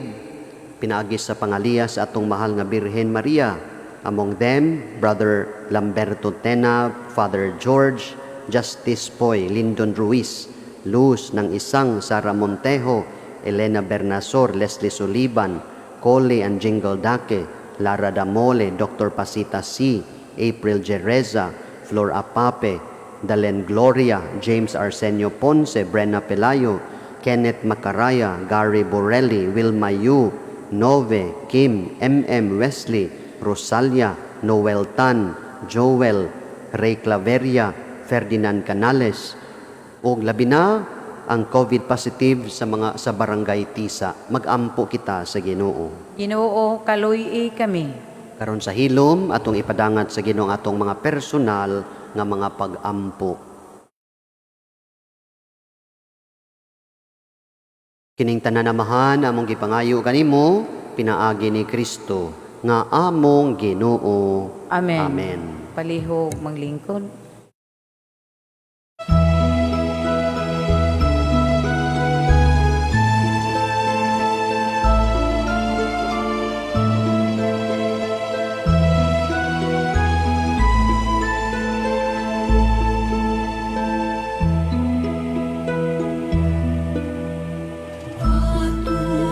Speaker 5: pinaagi sa pangaliya sa atong mahal nga Birhen Maria. Among them, Brother Lamberto Tena, Father George, Justice Poy, Lyndon Ruiz, Luz ng Isang, Sara Montejo, Elena Bernasor, Leslie Sullivan, Cole and Jingle Dake, Lara Damole, Dr. Pasita C., April Jereza, Flor Apape, Dalen Gloria, James Arsenio Ponce, Brenna Pelayo, Kenneth Macaraya, Gary Borelli, Wilma Yu, Nove, Kim, MM Wesley, Rosalia, Noel Tan, Joel, Ray Claveria, Ferdinand Canales, ug labi na ang COVID positive sa mga sa Barangay Tisa. Magampo kita sa Ginoo.
Speaker 3: Ginoo, kaluy-i kami.
Speaker 5: Karon sa hilom atong ipadangat sa Ginoo ang atong mga personal nga mga pag-ampo. Kining tanan, Amahan, among gipangayo kanimo pinaagi ni Kristo nga among Ginoo.
Speaker 3: Amen.
Speaker 5: Amen.
Speaker 3: Palihog maglingkod.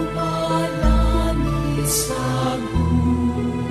Speaker 4: Atubalani sa gugma.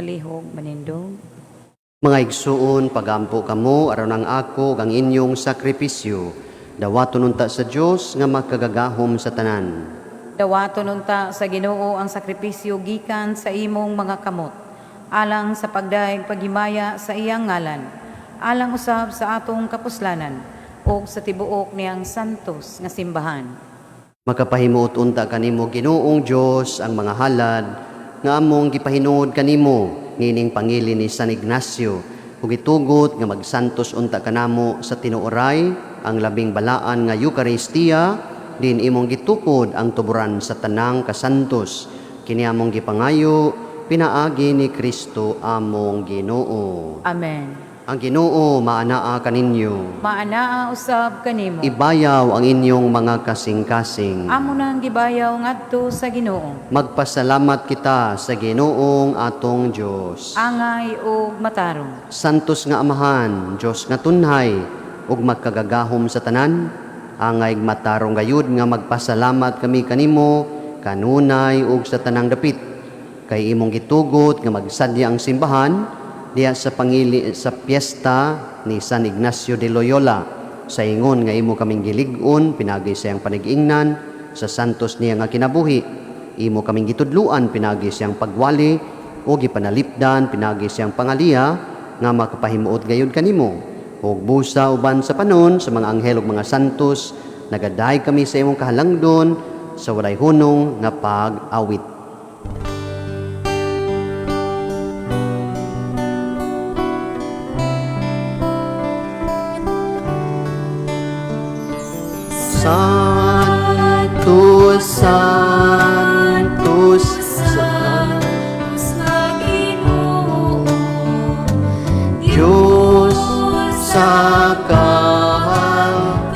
Speaker 3: Palihog manindog.
Speaker 5: Mga igsuon, pagampo kamo aron ang ako ug ang inyong sakripisyo. Dawaton unta sa Dios nga makagagahom sa tanan.
Speaker 3: Dawaton unta sa Ginoo ang sakripisyo gikan sa imong mga kamot, alang sa pagdayeg paghimaya sa iyang ngalan, alang usab sa atong kapuslanan ug sa tibuok niyang santos nga simbahan.
Speaker 5: Makapahimuot unta kanimo Ginoong Dios ang mga halad nga among gipahinuod kanimo niining pangili ni San Ignacio ug gitugot nga magsantos unta kanamo sa tinuoray ang labing balaan nga Eukaristiya din imong gitukod ang tuburan sa tanang kasantos kini among gipangayo pinaagi ni Kristo among Ginoo.
Speaker 3: Amen.
Speaker 5: Ang Ginoo maanaa kaninyo.
Speaker 3: Maanaa usab kanimo.
Speaker 5: Ibayaw ang inyong mga kasing-kasing.
Speaker 3: Amo nang gibayaw ngadto sa Ginoo.
Speaker 5: Magpasalamat kita sa Ginoong atong Dios.
Speaker 3: Angay ug matarong.
Speaker 5: Santos nga Amahan, Dios nga tunhay ug magkagagahom sa tanan, angay matarong gayud nga magpasalamat kami kanimo kanunay ug sa tanang dapit. Kay imong gitugot nga magsadya ang simbahan diha sa pangili sa piyesta ni San Ignacio de Loyola sa ingon nga imo kaming gilig-on pinagi sa iyang panigingnan sa santos niya nga kinabuhi imo kaming gitudluan pinagi siyang pagwali o gipanalipdan pinagi siyang pangaliya nga makapahimuot gayud kanimo ug busa uban sa panon sa mga anghel ug mga santos nagaday kami sa imong kahalangdon sa walay hunong nga pag-awit. Santos, Santos,
Speaker 4: Santos nga Ginoo,
Speaker 5: Diyos sa kahagahuman.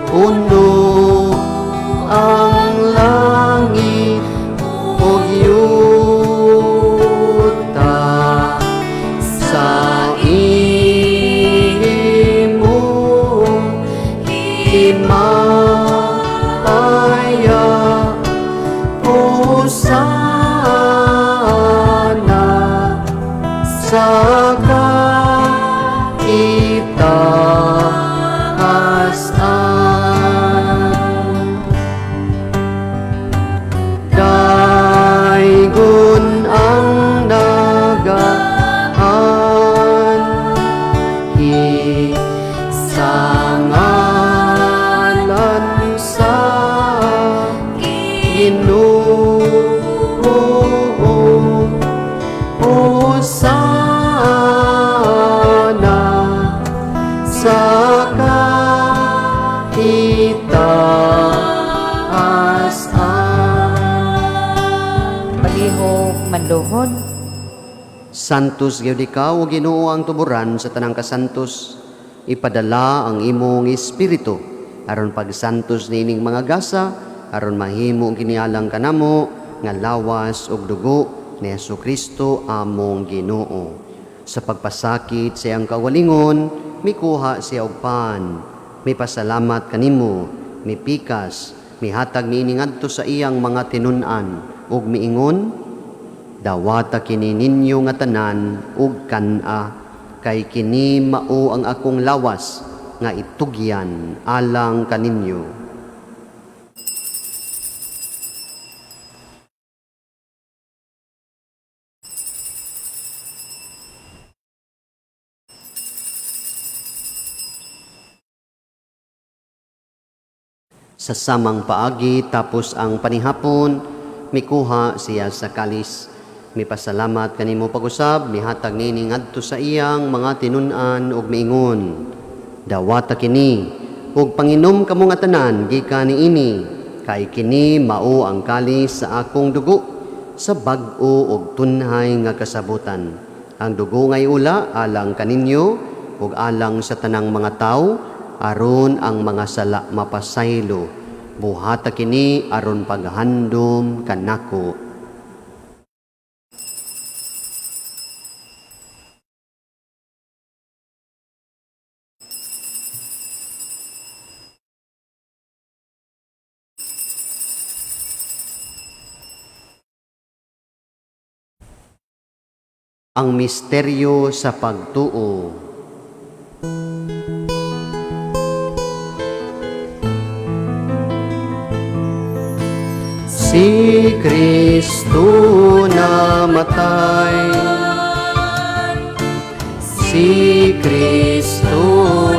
Speaker 5: Puno ang langit ug yuta sa imong himaya. Hosana sa kaitaasan. Daygon ang nagaan sa ngalan sa Ginoo. Hosana sa kaitaasan.
Speaker 3: Palihog manluhod.
Speaker 5: Santos gyud ikaw o Ginoo ang tuburan sa tanang kasantos. Ipadala ang imong espiritu aron pagsantos niining mga gasa aron mahimo kinialang kanamo nga lawas ug dugo ni Hesukristo among Ginoo. Sa pagpasakit sa iyang kaugalingon, mikuha siya og pan, mipasalamat kanimo, mipikas, mihatag niini ngadto sa iyang mga tinun-an ug miingon, dawata kini ninyo nga tanan ug kan-a, kay kini mao ang akong lawas nga itugyan alang kaninyo. Sa samang paagi tapos ang panihapon, mikuha siya sa kalis. Mipasalamat kanimo pag-usab, mihatag nini ngadto sa iyang mga tinun-an ug miingon. Dawata kini ug panginom kamo nga tanan gikan niini, kay kini mao ang kalis sa akong dugo sa bag-o ug tunhay nga kasabutan. Ang dugo ngay ula alang kaninyo ug alang sa tanang mga tawo aron ang mga sala mapasaylo. Buhata kini aron paghandom kanako. Ang misteryo sa pagtuo. Si Kristo namatay, si Kristo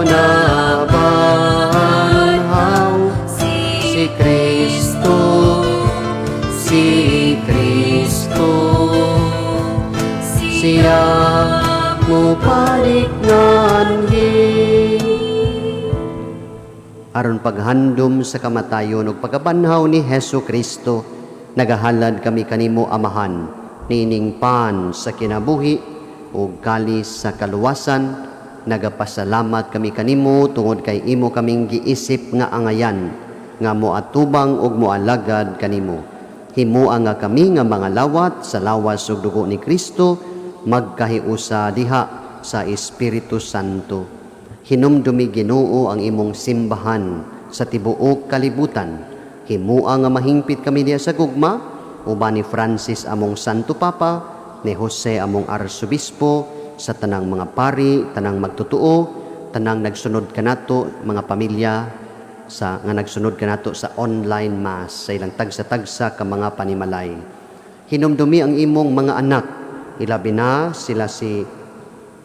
Speaker 5: nabanhaw, si Kristo, si Kristo, siya mobalik nganhi. Aron paghandom sa kamatayon ug pagkabanhaw ni Hesu Kristo, nagahalad kami kanimo, Amahan, niining pan sa kinabuhi ug kalis sa kaluwasan. Nagapasalamat kami kanimo tungod kay imo kaming giisip nga angayan nga moatubang ug moalagad kanimo. Himoa nga kami nga mga lawat sa lawas ug dugo ni Kristo magkahiusa diha sa Espiritu Santo. Hinumdumi, Ginoo, ang imong simbahan sa tibuok kalibutan. Himoa nga mahingpit kami diha sa gugma uban ni Francis among Santo Papa, ni Jose among Arsobispo, sa tanang mga pari, tanang magtotoo, tanang nagsunod kanato, mga pamilya sa nga nagsunod kanato sa online mass sa ilang tagsa-tagsa ka mga panimalay. Hinumdumi ang imong mga anak, ilabi na sila si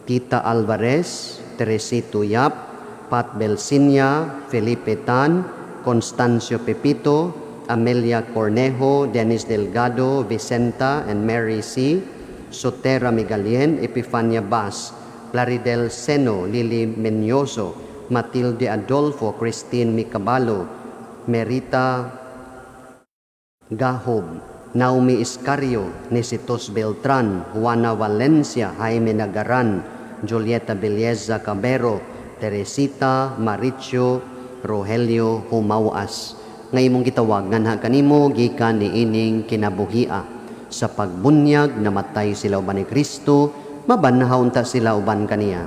Speaker 5: Tita Alvarez, Teresito Yap, Pat Belsinia, Felipe Tan, Constancio Pepito, Amelia Cornejo, Dennis Delgado, Vicenta and Mary C., Sotera Megalien, Epifania Bas, Plaridel Seno, Lily Menyoso, Matilde Adolfo, Christine Micabalo, Merita Gahob, Naomi Iscario, Nesitos Beltran, Juana Valencia, Jaime Nagaran, Julieta Belleza Cabero, Teresita Maricho, Rogelio Humawas, nga imong gitawag nganha kanimo gikan niining kinabuhia. Sa pagbunyag namatay sila uban ni Kristo, mabanhaw unta sila uban kaniya.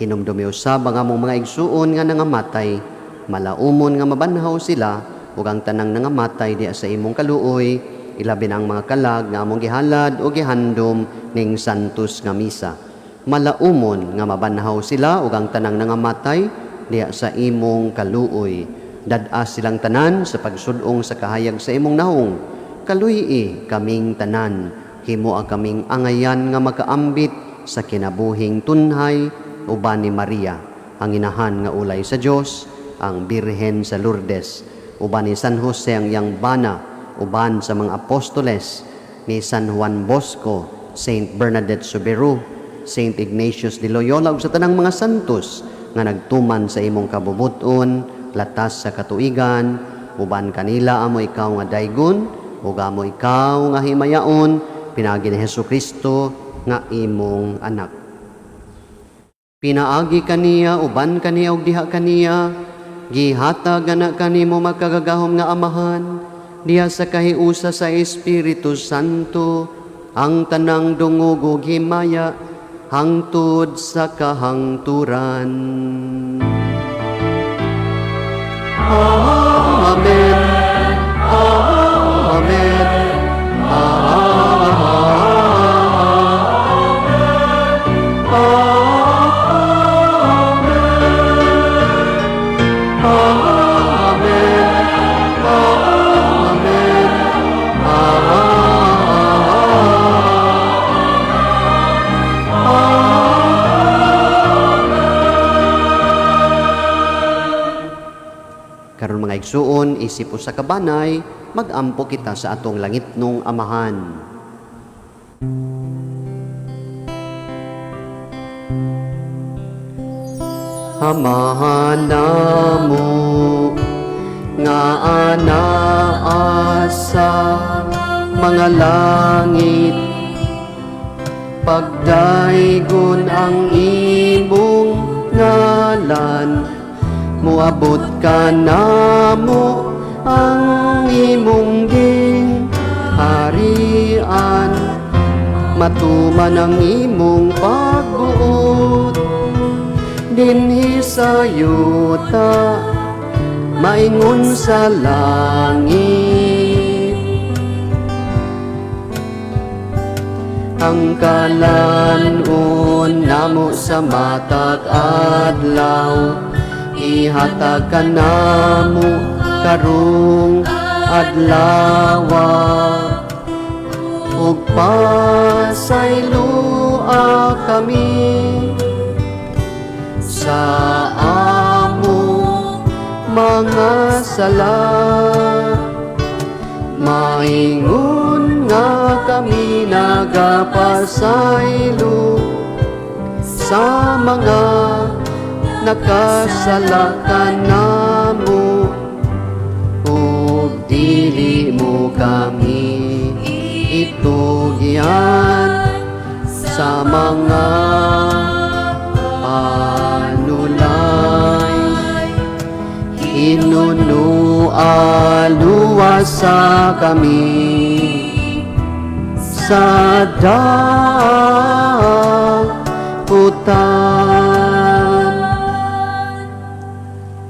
Speaker 5: Hinumdumi usab ang among mga igsuon nga nangamatay, malaumon nga mabanhaw sila ug ang tanang nangamatay diha sa imong kaluoy, ilabi na ang mga kalag nga among gihalad o gihandom ning santos nga misa. Malaumon nga mabanhaw sila ug ang tanang nangamatay diha sa imong kaluoy. Dad-a silang tanan sa pagsud-ong sa kahayag sa imong naong. Kaluy-i kaming tanan, himoa kaming angayan nga makaambit sa kinabuhing tunhay uban ni Maria, ang inahan nga ulay sa Dios, ang Birhen sa Lourdes, uban ni San Jose ang iyang bana, uban sa mga apostoles, ni San Juan Bosco, Saint Bernadette Soubirous, Saint Ignatius de Loyola ug sa tanang mga santos nga nagtuman sa imong kabubut-on latas sa katuigan. Uban kanila amo ikaw nga daygon ug amo ikaw nga himayaon pinaagi ni Hesus Kristo nga imong anak. Pinaagi kaniya, uban kaniya ug diha kaniya gihatag ana kanimo makagagahom nga Amahan diha sa kahiusa sa Espiritu Santo ang tanang dungog ug himaya hangtod sa kahangturan. Amen. Amen. Amen. Amen. Amen. Amen. Karon mga igsuon, isip usa ka banay, magampo kita sa atong langitnong Amahan. Amahan namo nga anaa sa mga langit, pagdaygon ang imong ngalan, moabot ka namo ang imong gingharian, matuman ang imong pagbuot dinhi sa yuta maingon sa langit. Ang kalan-on namo sa matag adlaw, ihatag kanamo karong adlawa, ug pasaylua kami sa among mga sala, maingon nga kami nagapasaylo sa mga nakasala kanamo, ug dili mo kami itugyan sa mga panulay. Hinunua, luwasa kami sa dakutan.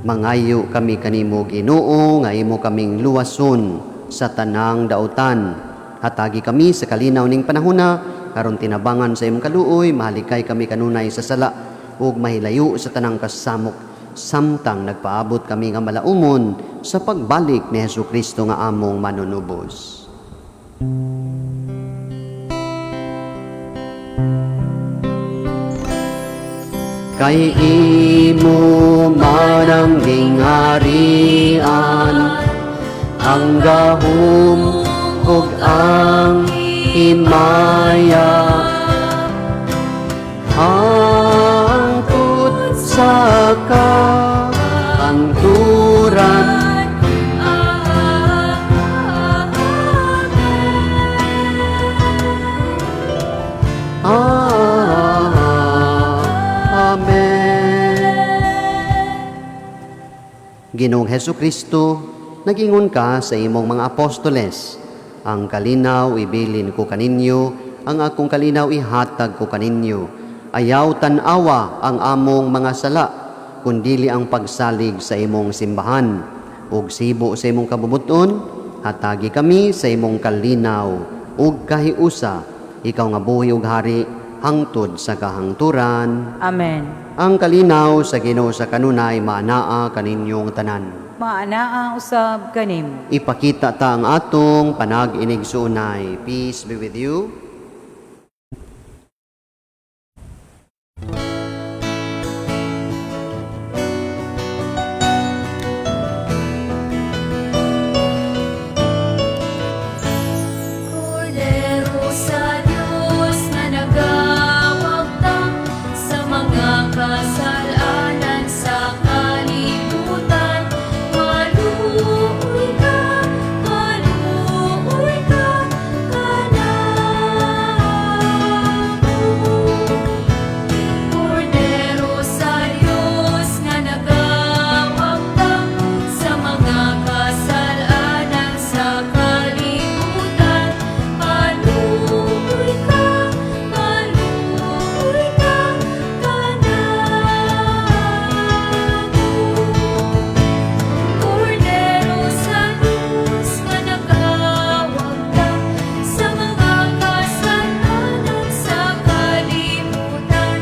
Speaker 5: Mangayo kami kanimo, Ginoo, nga imo kaming luwason sa tanang dautan. Hatagi kami sa kalinaw ning panahona aron tinabangan sa imong kaluoy, mahalikay kami kanunay sa sala ug mahilayo sa tanang kasamok samtang nagpaabot kami nga malaumon sa pagbalik ni Hesus Kristo nga among manunubos. Kay imo man ang gingharian, ang gahom ug ang himaya, hangtod sa kahangturan. Amen. Ginoong Hesus Kristo, nagingon ka sa imong mga apostoles, "Ang kalinaw ibilin ko kaninyo, ang akong kalinaw ihatag ko kaninyo. Ayaw tan-awa ang among mga sala, kundili ang pagsalig sa imong simbahan. Ug sibo sa imong kabubut-on, hatagi kami sa imong kalinaw ug kahiusa, ikaw nga buhi ug hari hangtod sa kahangturan."
Speaker 3: Amen.
Speaker 5: Ang kalinaw sa Ginoo sa kanunay maanaa kaninyong tanan.
Speaker 3: Maanaa usab kanimo.
Speaker 5: Ipakita ta ang atong panag-inigsuonay. Peace be with you.
Speaker 4: Kordero sa Diyos na nagawagtang sa mga kasalanan sa kalibutan, maluoy ka kanamo. Kordero sa Diyos nga nagawagtang sa mga kasalanan sa kalibutan, maluoy ka kanamo. Kordero sa Diyos nga nagawagtang sa mga kasalanan sa kalibutan,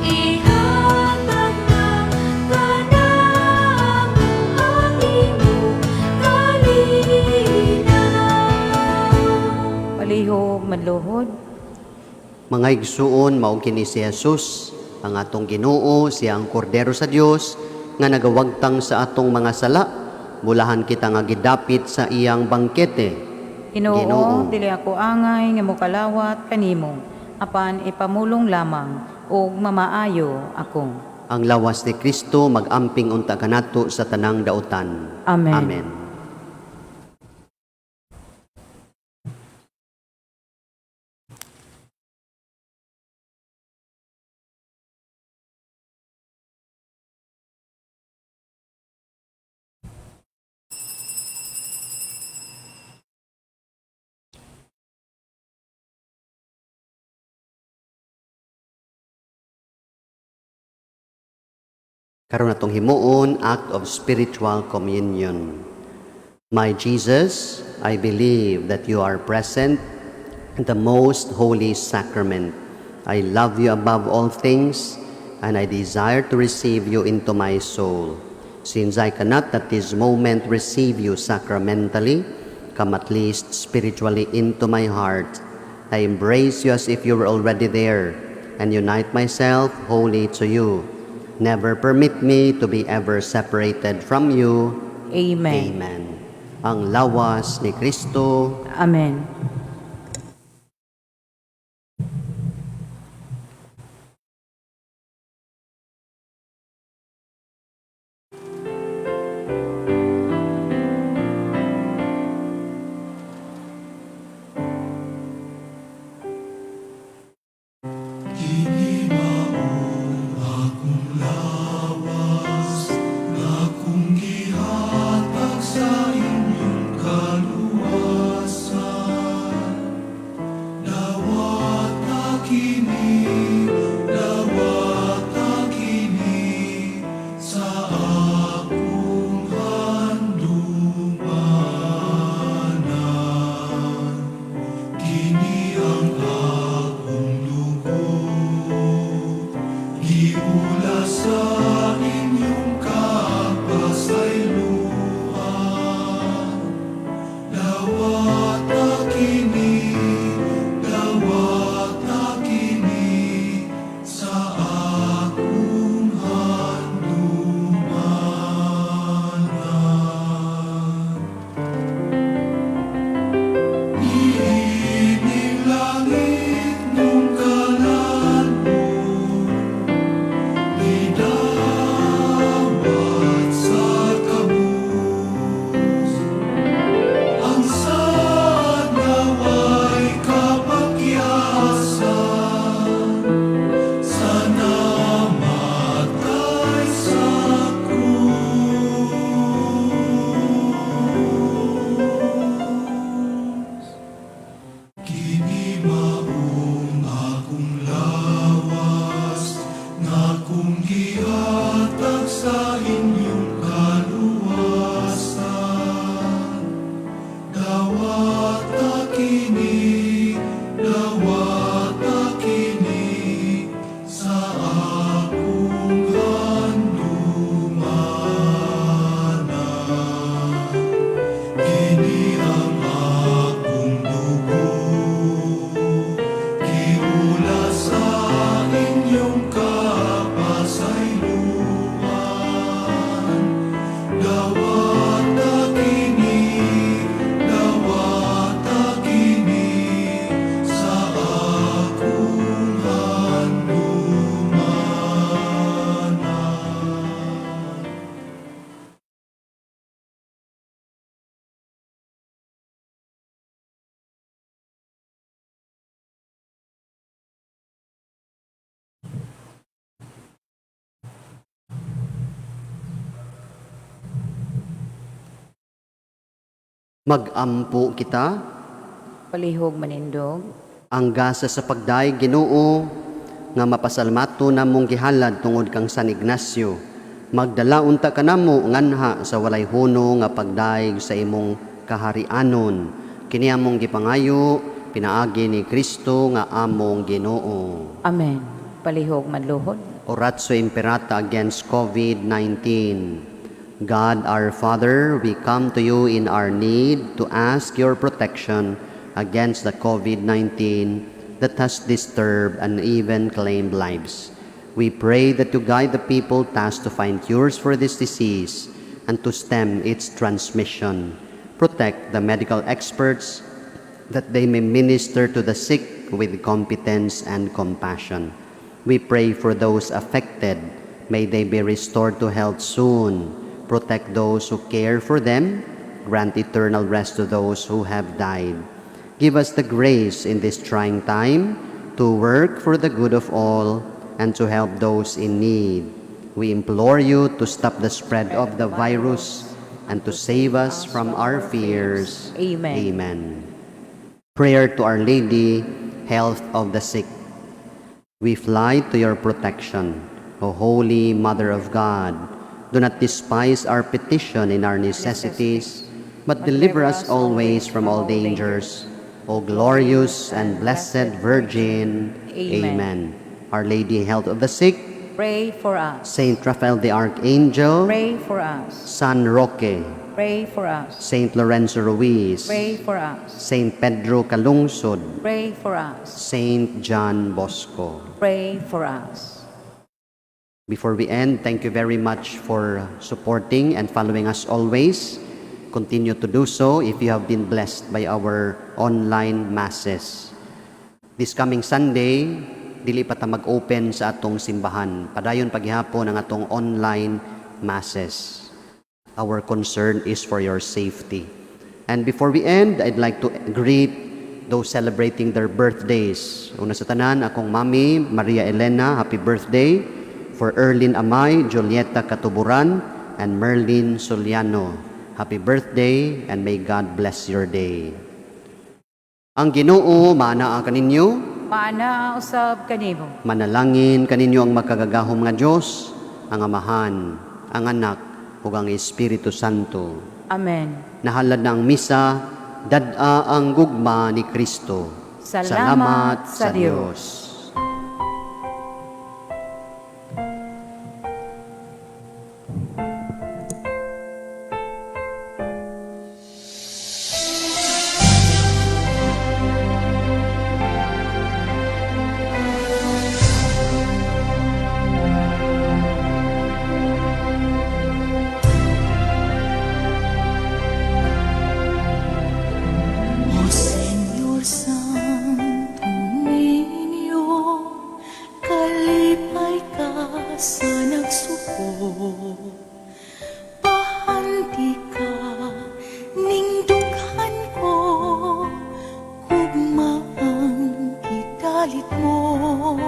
Speaker 4: ihatag na kanamo ang imong kalinaw.
Speaker 3: Palihog manluhod.
Speaker 5: Mga igsuon, mao kini si Jesus, ang atong Ginoo, siya ang Kordero sa Dios nga nagawagtang sa atong mga sala. Bulahan kita nga gidapit sa iyang bangkete.
Speaker 3: Ginoo, dili ako angay nga mokalawat kanimo, apan ipamulong lamang ug mamaayo ako.
Speaker 5: Ang lawas ni Kristo magamping unta kanato sa tanang dautan.
Speaker 3: Amen.
Speaker 5: Amen. Karon atong himuon, act of spiritual communion. My Jesus, I believe that you are present the most holy sacrament. I love you above all things, and I desire to receive you into my soul. Since I cannot at this moment receive you sacramentally, come at least spiritually into my heart. I embrace you as if you were already there, and unite myself wholly to you. Never permit me to be ever separated from you.
Speaker 3: Amen.
Speaker 5: Amen. Ang lawas ni Kristo.
Speaker 3: Amen.
Speaker 1: Kini maong akong lawas nga akong gihatag sa inyong kaluwasan. Dawata kini, dawata kini sa akong handumanan. Kini ang akong dugo, giula sa inyong kapasayloan. Dawata kini, dawata kini sa akong handumanan. Niining langit nung kalan-on, gidawat sa kabus. Ang saad nga way kapakyasan sa namatay sa krus. Kini maong akong lawas nga akong gihatag sa inyong kaluwasan. Dawata kini, dawata kini sa akong handumanan. Kini ang akong dugo, giula sa inyong kapasayloan. Dawata kini, dawata kini sa akong handumanan.
Speaker 5: Magampo kita.
Speaker 3: Palihog manindog.
Speaker 5: Ang gasa sa pagdayeg, Ginoo, nga mapasalamato namong gihalad tungod kang San Ignacio. Magdala unta kanamo nganha sa walay huno nga pagdayeg sa imong kaharianon. Kini among gipangayo pinaagi ni Kristo nga among Ginoo.
Speaker 3: Amen. Palihog manluhod.
Speaker 5: Oratio Imperata against COVID-19. God our Father, we come to you in our need to ask your protection against the COVID-19 that has disturbed and even claimed lives. We pray that you guide the people tasked to find cures for this disease and to stem its transmission. Protect the medical experts that they may minister to the sick with competence and compassion. We pray for those affected. May they be restored to health soon. Protect those who care for them. Grant eternal rest to those who have died. Give us the grace in this trying time to work for the good of all and to help those in need. We implore you to stop the spread of the virus and to save us from our fears.
Speaker 3: Amen.
Speaker 5: Amen. Prayer to Our Lady, Health of the Sick. We fly to your protection, O Holy Mother of God. Do not despise our petition in our necessities, but deliver us always from all dangers. O glorious and blessed Virgin.
Speaker 3: Amen.
Speaker 5: Amen. Our Lady, Health of the Sick,
Speaker 3: Pray for us.
Speaker 5: Saint Raphael the Archangel,
Speaker 3: Pray for us.
Speaker 5: San Roque,
Speaker 3: Pray for us.
Speaker 5: Saint Lorenzo Ruiz,
Speaker 3: Pray for us.
Speaker 5: Saint Pedro Calungsod,
Speaker 3: Pray for us.
Speaker 5: Saint John Bosco.
Speaker 3: Pray for us.
Speaker 5: Before we end, thank you very much for supporting and following us always. Continue to do so if you have been blessed by our online masses. This coming Sunday, dili pa ta mag-open sa atong simbahan. Padayon paghihapon ang atong online masses. Our concern is for your safety. And before we end, I'd like to greet those celebrating their birthdays. Una sa tanan, akong mami, Maria Elena, happy birthday. For Erlin Amay, Julieta Katuburan, and Merlin Soliano. Happy birthday and may God bless your day. Ang Ginoo maanaa kaninyo,
Speaker 3: Maanaa usab kanimo.
Speaker 5: Manalangin kaninyo ang makagagahom nga Dios, ang Amahan, ang Anak, ug ang Espiritu Santo.
Speaker 3: Amen.
Speaker 5: Nahalad na ang misa, dad-a ang gugma ni Kristo.
Speaker 3: Salamat sa Dios.
Speaker 4: O Señor Santo Niño, kalipay ka sa nagsuko. Pahanti ka ning dughan ko, gugma ang gidalit mo.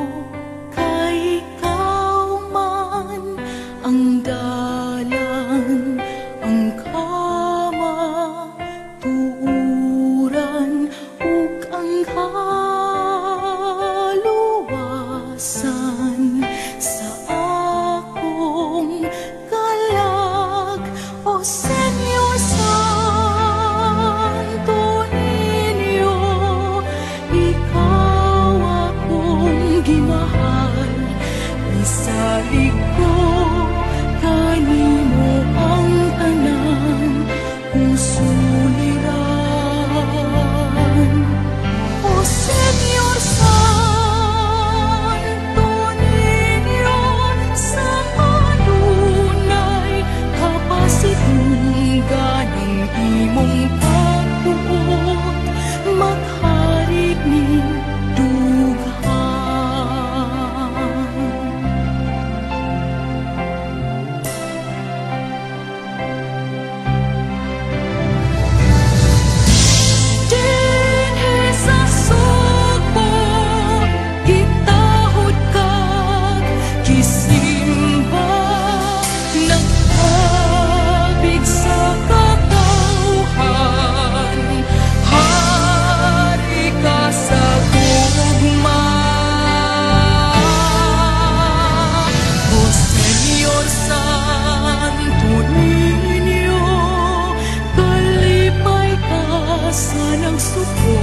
Speaker 4: Kay ikaw man ang dalan, ang kamatuoran ug ang kaluwasan sa akong kalag. O Señor Santo Niño, ikaw akong gimahal, isalig ko kanimo ang tanan kong suliran. O Señor Santo Niño, sa kanunay kapasidunggan ang imong pagbuot, maghari ning dughan. Dinhi sa Sugbo, gitahod kag gisimba, nagtabig sa katawhan, hari ka sa gugma. O Señor Santo Niño, kalipay ka sa nagsuko.